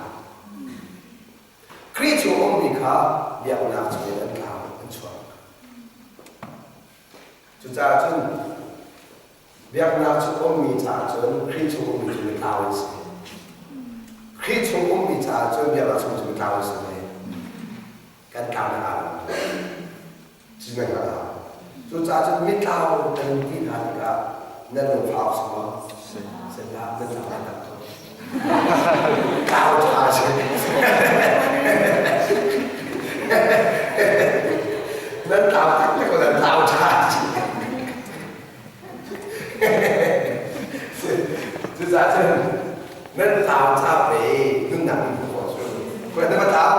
Khrih chung a ummi kha biaknak chungin an tlau, an chuak. Cucaah cun Biaknak chung ummi caah cun Khrih chung ummi cu mitlau an si. Khrih chung ummi caah cun biaknak chung cu mitlau an si ve. Kan tlaunak aa lo. Cu nan hngalh hau. Cucaah cun mitlau kan ti hna tikah nan lungfah awk si maw? Si hlah, nan tlau lai tak ko. Tlau ṭha si. Nan tlau taktak ko, nan tlau ṭha si. Cucaah cun nan tlau ca ve nunnak in hmuh khawh cu. Khuai na va tlau?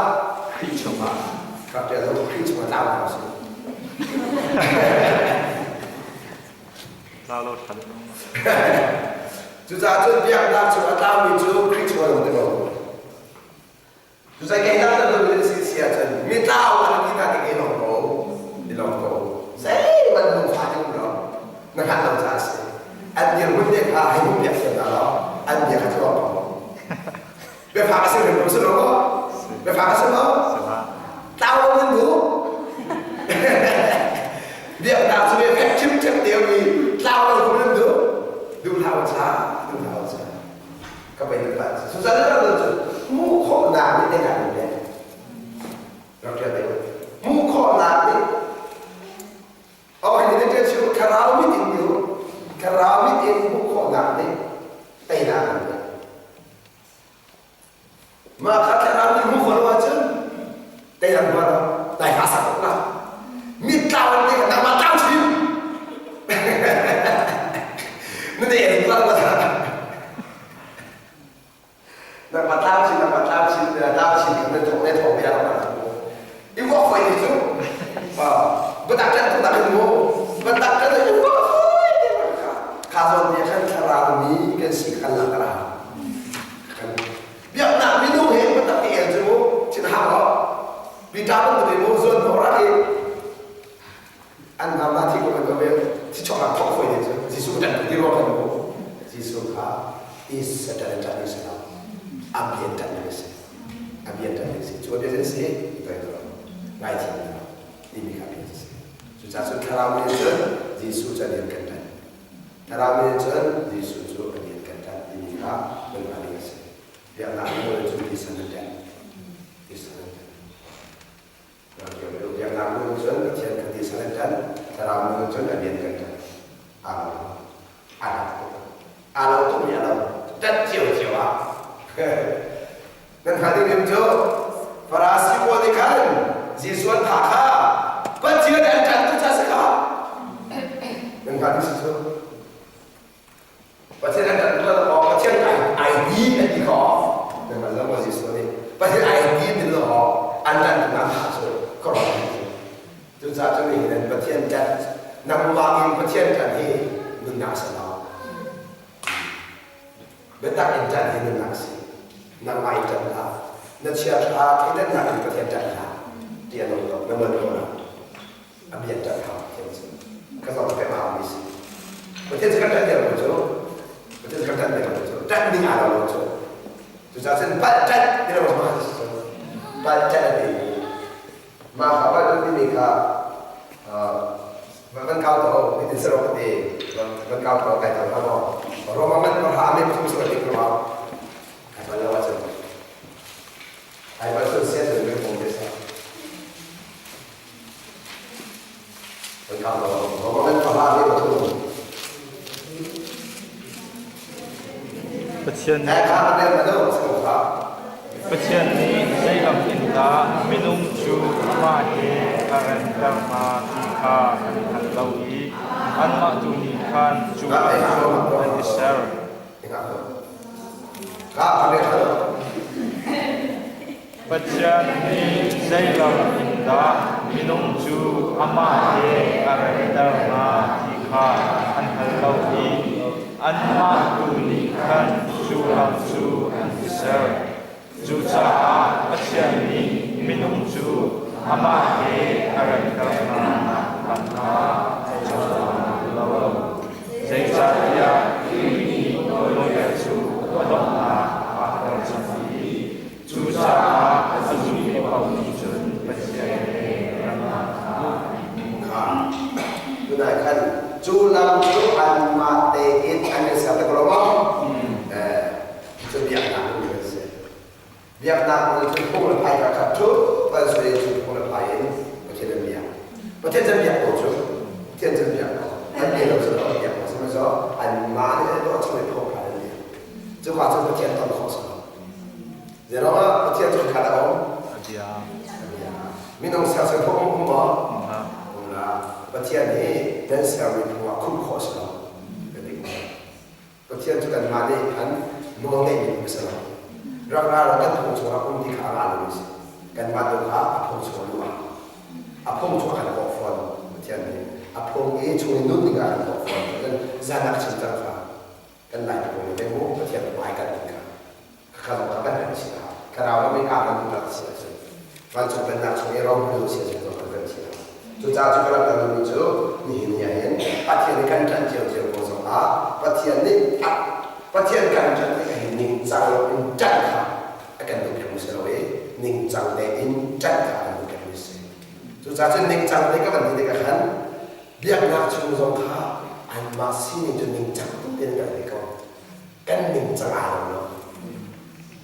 Khrih chungah.
Kap ṭial lo Khrih chungah tlau hna usih.
Tlau lo ṭhan.
Cucaah cun biaknak chung a tlaumi cu Khrih chungah lung ti ko. Cucaah kei dang na lu si si ahcun mitlau an ti hna tik i lawm ko, i lawm ko. Zeihmanh lungfah ti um lo. Na hngalh lo caah a si. An dirhmun te kha hei hmu piak thiam hna law an bia kha Biafak a si hrim ko si lo maw? Biafak a si maw? Tlau lo nan duh? Biaknak cu biafek ṭhimṭhem te mi tlau lo kum nan duh? Duh hlah u ca, duh hlah u ca. Ka pei nan pan. Cucaah nan rak cu hmuh khawhnak nih teinak an pek. Rak ṭial te. Hmuh khawhnak nih Oh, hi te cu thlarau mit in cu thlarau mit in hmuh khawhnak nih teinak an pek. Mah kha thlarau nih hmuh khawh lo ahcun teinak hma lo, dai hla sak la. Mit tlau an te nangmah tlau chin. Na ne an tlau la. Nangmah tlau chin, nangmah tlau chin, tlau chin kan nan thong le thong bia nangmah i vuak foi ni cu biatak ṭan tu tak in mu biatak ṭan i vuak foi te kha kha zawn te khan thlarau mi kan si kan lang kara kan biaknak minung he biatak ti el cu mu chin hang lo Peter bantuk mu zawn hnawh rak i an hna ma thi ko kan ko thi chok ah thok foi te cu Jesuh ṭan ti ro kan mu Jesuh kha is ṭan ṭan ni si lo a bian ṭan ni si a bian ṭan ni si cu bia si toi to ngai thiam lo timi kha bia si cucaah cun thlarau nih cun Jesuh cu a lian kan ṭan thlarau nih cun Jesuh cu a lian kan ṭan timi kha kan hngalh ding a si biaknak nih cun ti san an ṭan ti san an ṭan Biaknak nu cun Pathian kan ti sal an ṭan, thlarau nu cun a rian kan ṭan. Aa lo. Aa lo tuk. Aa lo tukmi a lo. Ṭanh ciocio ah. Nan hngalh ding cu Farasi pawl nih khan Jesuh an thah kha Pathian an ṭanh tu ca si kha. Nan hngalh ding si cu. Pathian an ṭanh tu lo Pathian ai di an ti kho. Nan hngalh lo maw Jesuh nih Pathian ai di ti lo an ṭanh tu nak kha cu khuaruah Cucaah cu nihin in Pathian ṭanh nangmah in Pathian ṭanh hi nunnak a si lo. Biatak in ṭanh hi nunnak a si. Nangmah in ṭanh hlah. Na chiaṭha thleidannak in Pathian ṭanh hlah. Ti a nung lo, na mual ko lo. A bia ṭanh hau Pathian cu. Ka zong ka pek hau mi si. Pathian cu kan ṭanh deuh lo cu. Pathian cu kan ṭanh deuh lo cu. Ṭanh ding aa lo lo cu. Cucaah cun palh ṭanh ti lo ma si cu. Palh ṭanh a ti. Mah kha palh timi kha van kau to hitin sarok ka ti van kau to kai to hna maw Roma man pahra ame pathum sarok ti kro ai bal lo ahcun ai bal cun sian cun kan kong te sa van kau to Roma man pahra ame pathum
Pathian
eh kha kan el ma do sa kha
Pathian nih zeilam in dah minung cu amah he a remter hna ti kha an hngal lo i anmah tu nih khan cu cu an i ser. Pathian nih zeilam in dah minung cu amah he a remter hna ti kha an hngal lo i anmah tu nih khan cu lam cu an i ser. Cucaah Pathian nih minung cu amah he a remter hna lam kha a cohlang lo. Zeicahtiah Khrih nih nawlbia cu a donghnak aa ter cang i cucaah a zummi paoh nih cun Pathian he remnak kha an hmuh.
Kha tunai khan cu lam cu anmah tein an i ser te ko lo maw? Cu biaknak in kan si. Biaknak nih cun phung le phai kha khat cu kan sui cu phung le phai in Pathian an biak. Pathian can biak ko cu Pathian can biak ko. An bia lo cu an biak ko sihmanhsehlaw anmah nih an tuah chung i phung phai an biak. Cuka cun Pathian ton khawh si lo. Zeiruangah Pathian cu khat a um?
A bia.
A bia. Minung sersiam phung um maw? Um la. Pathian hi nan sermi phung ah khumh khawh si lo. Ka ti ko. Pathian cu kanmah nih khan nawl ngeihmi a si lo. Rak ra law kan phung chungah um ti kha a ngah lomi a si. Kanmah tu kha a phung chung luh ah a phung chung a kan kawh fawn Pathian nih. A phung i chung i nun ding ah a kan kawh fawn. Cun zanak chim cang kha kan Lai phung nih mu Pathian hmai kan ding kha kha zong kha kan kan si a thlarau lam in aa kan duhnak a si ahcun vancung pennak chung i ro hmu si ahcun zong kan kan si a cucaah cu ka rak mi cu nihin ni ahhin Pathian nih kan ṭanh ciocio ko zongah Pathian nih Pathian kan ṭanh hi a hin ningcang lo in ṭanh kha a kan duhpiakmi si lo i ningcang tein ṭanh kha a kan duhpiakmi a si. Cucaah cun ningcang te ka van ti tikah khan biaknak chung zong kha anmah sining cu ningcang tein kan ti ko. Kan ningcang aa lo lo.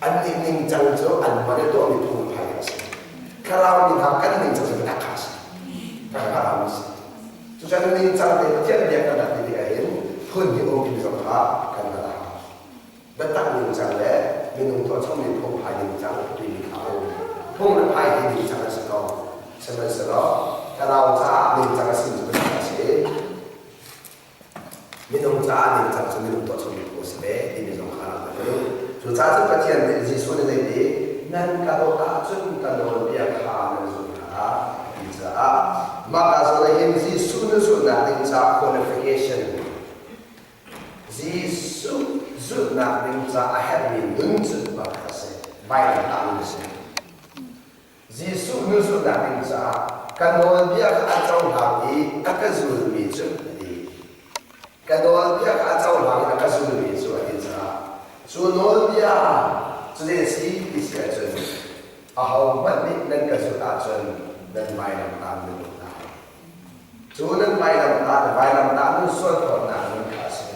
Annih ningcang cu anmah nih tuahmi phungphai a si. Thlarau mi hna kan ningcang cu biatak kha a si. Thlarau a si. Cucaah ningcang te Pathian biak kan rak ti tikah hin phun hi um timi zong kha kan hngalh a hau. Biatak ningcang le minung tuah chommi phungphai ningcang timi kha a um. Phung le phai hi ningcang an si ko. Sihmanhsehlaw thlarau caah ningcang a simi cu biatak a si i Minung caah ningcang cu minung tuah chommi phu a si ve timi zong kha rak hngalh u. Cucaah cun Pathian nih Jesuh nih zeiti nan ka dawt ahcun ka nawlbia kha nan zulh hna a ti caah mah ka zawn ah hin Jesuh na zulhnak ding caah qualification Jesuh zulhnak ding caah a herhmi nun cu pakhat a si, vailamtah nun a si. Jesuh nu zulhnak ding caah ka nawlbia kha a cohlang i a ka zulmi cu a ti. Ka nawlbia kha a cohlang i a ka zulmi cu a ti caah cu nawlbia cu zei a si ti si ahcun ahohmanh nih nan ka zulh ahcun nan vailamtah nan lut lai. Cu nan vailamtah vailamtah nun sualphawtnak nun kha a si.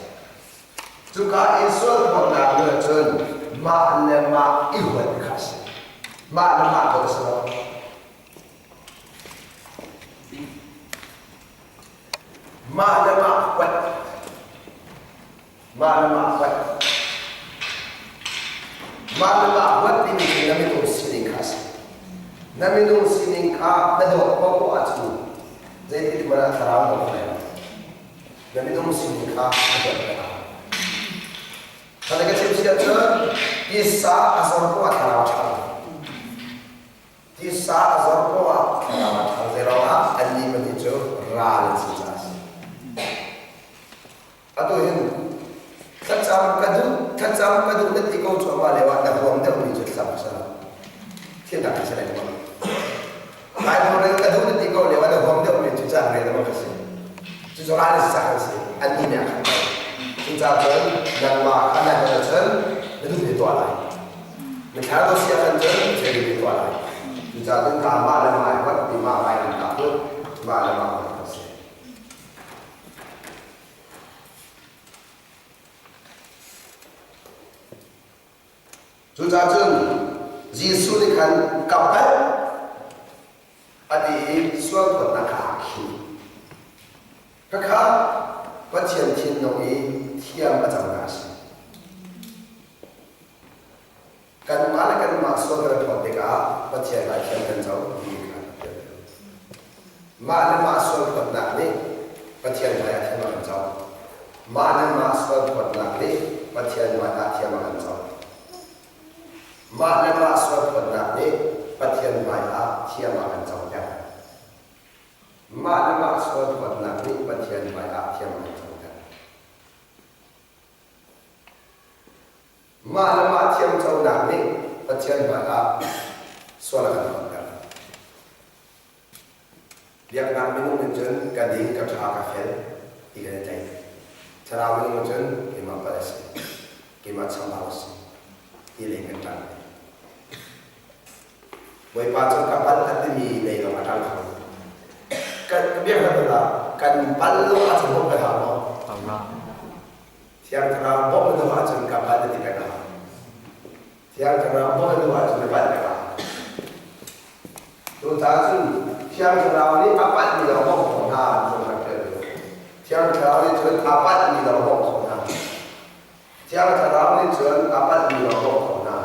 Cuka i sualphawtnak nih cun mah le mah i huat kha a si. Mah le mah dawt a si lo. Mah le mah huat. Mah le mah huat. Mah le mah huat timi cu na minung sining kha a si. Na minung sining kha na dawt paohpaoh ahcun zeitik hmanh ah thlarau na hmu lai lo. Na minung sining kha a dawt peng a hau. Kha ka chim si ahcun tisa a zor poah thlarau ṭha lo. Tisa a zor poah thlarau a ṭha zeiruangah annih pahnih cu ral an si caah a si. Atu hin thlacam ka duh, thlacam ka duh na ti ko cuahmah lio ah na huam deuhmi cu thlacam a si lo. Thil dang a si lai maw? Bible rel ka duh na ti ko lio ah na huam deuhmi cu caan rel deuh a si. Cucu ral a si cak an si. Annih nih a khat lo. Cucaah cun nangmah kha na herh ahcun na duhmi tuah lai. Na thlarau dawt si ahcun cun thil duhmi tuah lai. Cucaah cun ka mah le mah ai huat ti mah vai an ta put mah le mah huat a si. Cucaah cun Jesuh nih khan ka palh a ti i sualphawtnak kha aa khim. Khakha Pathian thinlung i thiam a cangnak a si. Kanmah le kanmah sual kan i phawt tikah Pathian ah thiam kan co ti kha kan Mah le mah sualphawtnak nih Pathian hmai ah thiam a kan co. Mah le mah sualphawtnak nih Pathian hmai ah thiam a kan co. Mah le mah sualphawtnak nih Pathian hmai ah thiam a kan coter. Mah le mah sualphawtnak nih Pathian hmai ah thiam a kan coter. Mah le mah thiamconak nih Pathian hmai ah sual a kan phawtter. Biaknak minung nih cun ka ding, ka ṭha, ka fel ti kan i tlaih. Thlarau minung nih cun keimah palh a si, keimah chambau a si ti lei kan ṭang. Bawipa cu ka palh a timi lei lawng a ṭang kho. Kan biaknak ah kan palh lo ahcun bawmh kan hau maw? Thiang Thlarau bawmh na duh ahcun ka palh na ti peng a hau. Thiang Thlarau bawmh na duh ahcun na palh peng a hau. Tucaah cun Thiang Thlarau nih a palhmi lawng bawmh kho hna an zong rak ṭial ve. Thiang Thlarau nih cun a palhmi lawng bawmh kho hna. Thiang Thlarau nih cun a palhmi lawng bawmh kho hna.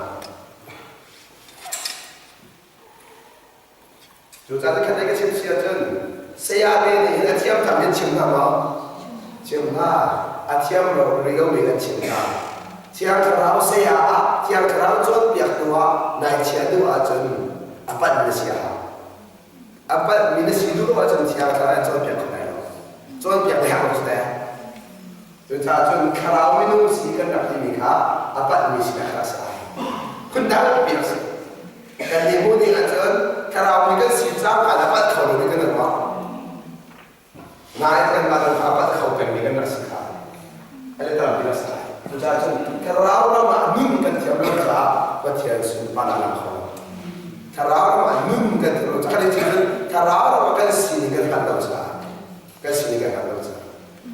Cucaah khat ka chim si ahcun saya te nih hin a thiam tham in chim hna maw? Chim hna. A thiam lo rih lomi an chim hna. Thiang Thlarau saya ah Thiang Thlarau cawnpiaktu ah nai chia duh ahcun a palhmi na si a hau. A palhmi na si duh lo ahcun Thiang Thlarau an cawnpiak kho lai lo. Cawnpiak na herh lo cu teh. Cucaah cun thlarau minung si kan rak timi kha a palhmi si kha a si ai. Phundang pi a si. Kan nih hmuh ning ahcun thlarau mi kan si cangka na palh kho lo ding kan ruah. Nain kanmah zong kha a palh kho pengmi kan rak si kha. An i tampi rak si lai. Cucaah cun thlarau ram ah nun kan thiam lo caah Pathian Pathian sunparnak a lang kho lo. Thlarau ram ah nun kan ti lo caah kan cun thlarau ram ah kan sining kan hngalh lo caah kan sining kan hngalh lo caah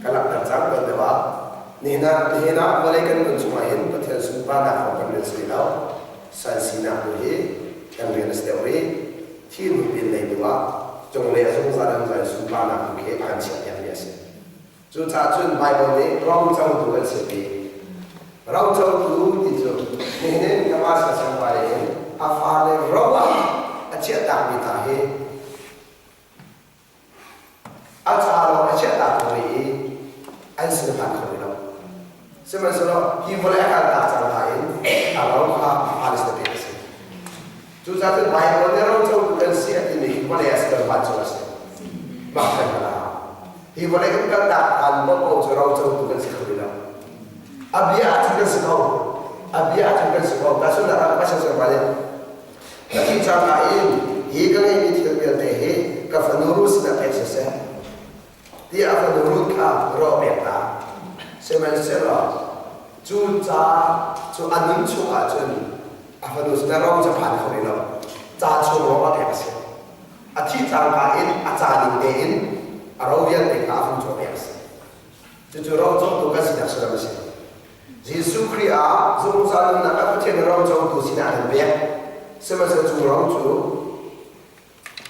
kan langhter cang tuan deuh ah nihin ah nihin ah vawlei kan nun chungah hin Pathian sunparnak kong kan rel si lo sal sinak tu hi kan rian a si deuh rih thi hnu pin lei tu ah cunglei a zungzal an zai sunparnak tu khi a kan chiahpiakmi a si. Cucaah cun Baibal nih rocotu kan si ti. Rocotu ti cu nihin in ka pa siangpa in a fale ro ah a chiahtakmi hna hi a ca lawng a chiahtak ko rih i an sin a phan kho rih lo. Sihmanhsehlaw hi vawlei a kaltak cang nain a ro kha a fale sin a pek a si. Cucaah cun Baibal nih rocotu kan si a timi hi vawlei ah si lo vancung a si. Mak kan hal a hau. Hi vawlei kan kalnak han paohpaoh cu rocotu kan si kho rih lo. A bia ahcun kan si ko. A bia ahcun kan si ko. Tahchunhnak ah Pastor Siangpa nih ka thih cangka in hi ka ngeihmi thil vialte hi ka fanu Ruth sinah pek siseh tiah a fanu Ruth kha rawh pek ta. Sihmanhsehlaw cu ca cu a nun chung ahcun a fanu sinah ro cu a phan kho rih lo. Ca chung lawng ah pek a si. A thih cangka in a ca ning tein a ro vialte kha a fung cu a pek a si. Cucu ro cawktu kan sinak sullam a si. Jesuh Khrih ah zungzal nunnak a Pathian ro cawktu sinah kan pek. Sihmanhsehlaw cu ro cu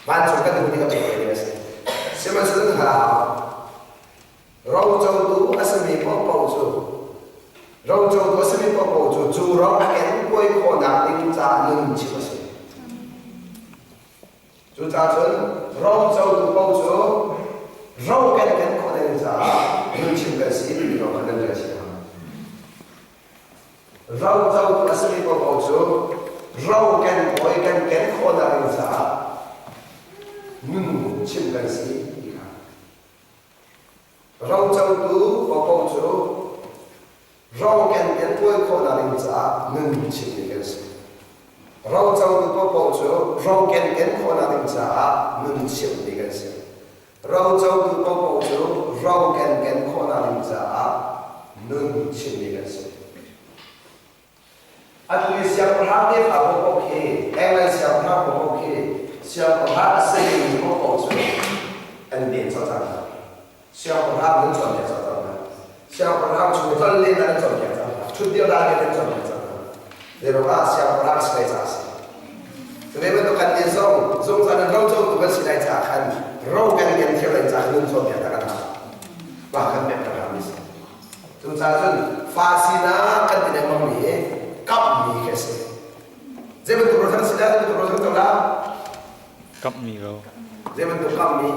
vancung kan hmuh ding a pek ding a si. Sihmanhsehlaw hal a hau. Rocotu a simi paohpaoh cu rocotu a simi paohpaoh cu cu ro a kenkuai khawhnak ding caah nun chim a si. Cucaah cun rocotu paoh cu ro kan ken khawh ding caah nun chim kan si timi kong kha nan rel chih hna. Rocotu a simi paohpaoh cu ro kan kawi kan ken khawhnak ding caah nun chim kan si ti kha. Rocotu paohpaoh cu ro kan kentuai khawhnak ding caah nun chimmi kan si. Rocotu paohpaoh cu ro ken ken khawhnak ding caah nun chimmi kan si. Rocotu paohpaoh cu ro ken ken khawhnak ding caah nun chimmi kan si. Atu i siangpahrang tefa paohpaoh khi, England siangpahrang paohpaoh khi, siangpahrang a simi paohpaoh cu an den colh cang hna. Siangpahrang an cawnpiak colh cang hna. Siangpahrang chung tlonlen an cawnpiak cang hna. Ṭhutdir dan in an cawnpiak cang hna. Zeiruangah siangpahrang si lai caah a si. Cu ve bantuk kan nih zong zungzal in rocotu kan si lai caah khan ro kan ken thiam lai caah nun cawnpiak ta kan hau. Mah kan pek kan hau mi si. Cucaah cun fa sinak kan ti lengmang mi hi kamhmi khi a si. Zei bantuk ro si dah, zei bantuk ro si dah?
Kamhmi ro.
Zei bantuk kamhmi?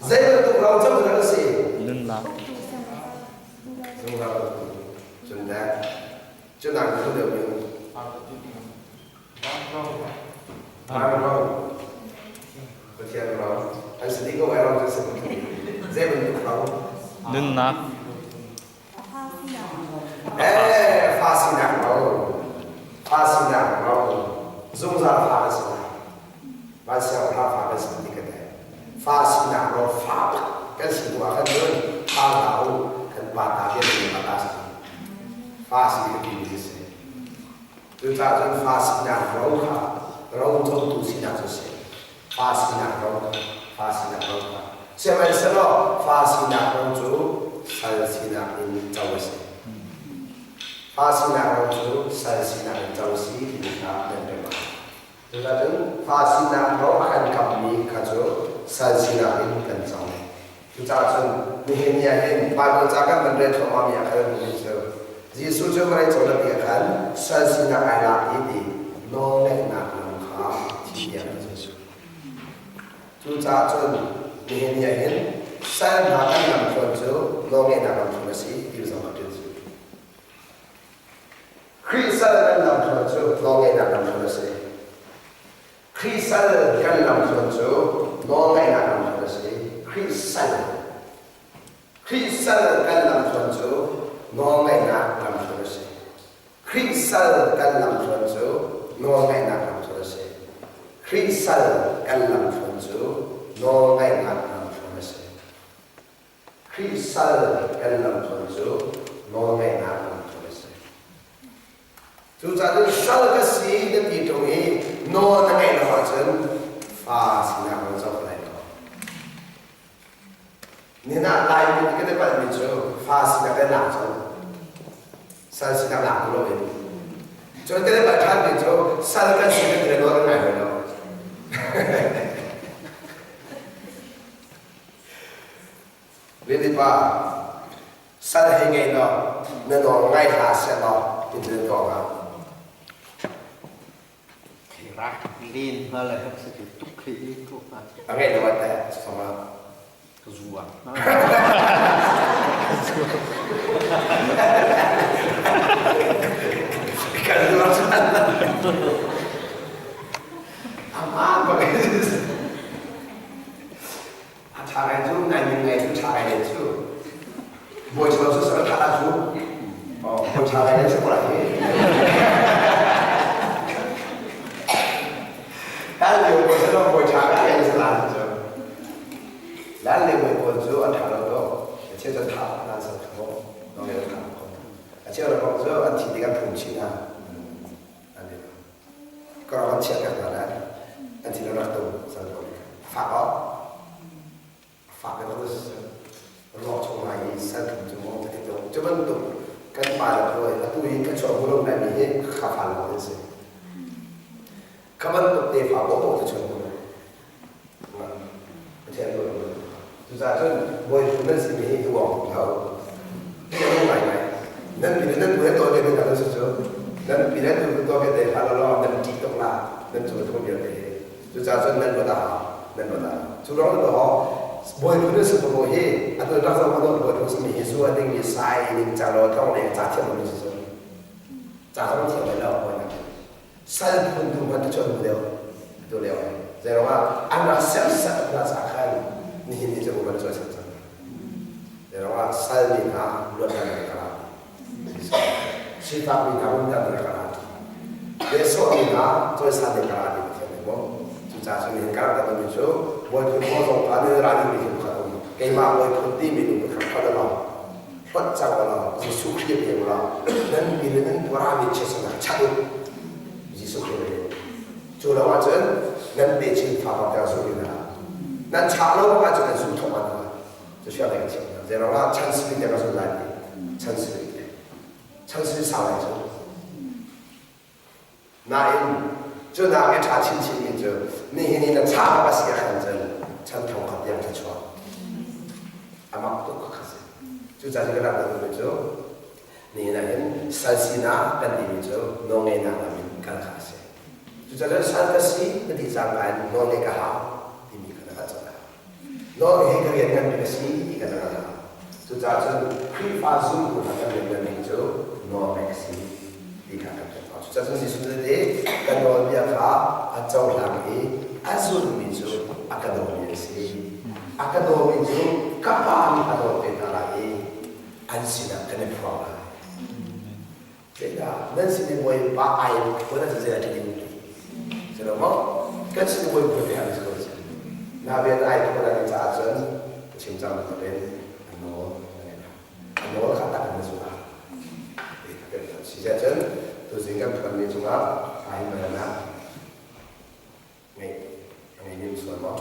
Zei bantuk ro cu kan si?
Nunnak.
Zungzal cun dah cun nak cu deuh mi. Van ro. Pathian ro. An si dih ko ai ro cu si. Zei bantuk ro?
Nunnak.
Eh, fa sinak ro. Fa sinak ro. Zungzal fa kan si lai. Van siangpahrang fa kan si ti ka te. Fa sinak ro fa kan si tu ah khan cun fa hlah u kan pa ta vialte pa ta si. Fa si ka ti mi si. Cucaah cun fa sinak ro kha ro cotu sinak cu a si. Fa sinak ro kha fa sinak ro kha. Sihmanhsehlaw fa sinak ro cu sal sinak in co a si. Fa sinak ro cu sal sinak in co a si timi kha nan pek lai. Cucaah cun fa sinak ro a kan kammi kha cu sal sinak in kan co. Cucaah cun nihin ni ah hin Baibal ca kan van rel thluahmahmi ah khan kan cu Jesuh cu vawlei cung a ti ah khan sal sinak ai lak i ti nawlngeihnak lam kha thi tiang a Jesuh. Cucaah cun nihin ni ah hin sal hna kan lamthluan cu nawlngeihnak lamthluan a si ti zong ah ṭial si. Khrih sal kan lamthluan cu nawlngeihnak lamthluan a si. Khrih sal kan lamthluan cu nawlngaihnak lamthluan a si. Khrih sal. Khrih sal kan lamthluan cu nawlngaihnak lamthluan a si. Khrih sal kan lamthluan cu nawlngaihnak lamthluan a si. Khrih sal kan lamthluan cu nawlngaihnak lamthluan a si. Khrih sal kan lamthluan cu Nawlngeihnak lungthin a si. Cucaah cun sal ka si na ti ṭung i nawl na ngeih lo ahcun fa sinak na zoh lai lo. Nihin ah Laimi nih kan i palhmi cu fa sinak le lak cu sal sinak lak tu loin. Cun kan i palh ṭhanmi cu sal kan si kan ti le nawl kan ngai hoi lo. Lili pa, sal hei ngei law na nawl ngai hlah seh law ti cu tuah hnga.
Rak len hna le hek se tuk khi i tuah hna.
A ngeih lo ah teh sama.
Ka zu ah.
Kan zuar chan. Aman bak. A ṭha ngai cu nai ning ngai cu ṭha ngai len cu. Bawi ṭha cu sal ṭha cu. Bawi ṭha ngai len si ko lai hi. Lan lio bawi sal bawi ṭha ngai len si lan cu. Lan lio bawi pawl cu an ṭha lo to. A cheu cu tha nan sal kho. Nong le tha kho. A cheu le kong cu an thi tik an phum chin hna. An ti. Ka rak an chiah piak hna lai. An thin a rak tum sal ko. Fak awk. Fak in rak si. Ruak chung ngai i sal thum cu maw ka ti tuk. Cu bantuk kan pa le hawi atu hi kan chuah bu lo ngai mi hi kha fa lo an si. Kha bantuk tefa bawh te chuan bu. Pathian lu lo. Cucaah cun bawi phun nan simi hi i uang tuk hlah u. Hi ngai ngai. Nan pi le nan pu he tawl ve nan si cu. Nan pi le tu tawl ve te hlah law nan ṭih tuk la nan cung tuk vialte hi. Cucaah cun nan ruat a hau. Nan ruat a hau. Cu ruang cu bawi phun nan si ko hi atu rak zoh ko bawi phun simi hi zu a ding mi sai ning cang law thong le ca thiam lo si cu. Ca zong thiam lai lo bawi nak. Sal phun tu hmanh cu an hmu deuh atu lio hi. Zeiruangah an rak serhsat hna caah khan nihin ni cu kan cawisan cang. Zeiruangah sal mi hna luatnak in ka ra. Sifak mi hna rumter in ka ra. Nehsawh mi hna cawisan in ka ra ti Pathian nih maw. Cucaah cun nihin ka rak kan mi cu bawi phun maw zong kha nan ra dingmi hi pakhat um. Keimah bawi phun timi nu pakhat kha na lawng. Hlonh cang u law Jesuh Khrih pe u law nan min in nan purami chiatsernak chat u. Jesuh Khrih pe u. Cu lo ahcun nan techin fapa ter zu in hna. Nan chah lo ahcun nan zu thawk hna. Cu siang kan chim hna. Zeiruang ah chan simi te ka zul lai ti. Chan simi te. Chan simi sau lai cu. Nain cu nak i ṭha chinchinmi cu nihin i na chah a si ahkhan cun chan thong khat tiang thluachuah a mak tuk kha si. Cucaah cu ka rak duhmi cu nihin ah hin sal sinak kan timi cu nawlngeihnak lam in kal kha a si. Cucaah cun sal ka si na ti cangka in nawlngeih ka hau timi kha na hngalh cang lai. Nawlngeih hi ka rian nganmi ka si ti kha na hngalh hau. Cucaah cun Khrihfa zumtu hna kan rian nganmi cu nawlngeih a si ti kha kan theih. Cucaah cun Jesuh nih ka nawlbia kha a cohlang i a zulmi cu a ka dawmi a si. A ka dawmi cu ka Pa nih a dawt ve hna lai i an sinah kan i phuang lai. Zeidah nan sin i Bawipa ai phuan ahcun zeidah ṭha ding ti? Si lo maw? Kan sin i Bawipa phuan a si ko si. Na bia na ai phuan ahcun caah cun ka chim cang bantukin a nawl na ngeih lai. A nawl kha tak in na zulh a hau. Si cun tuzing kan phuanmi cungah ai manak ngeih a ngei nim sual maw?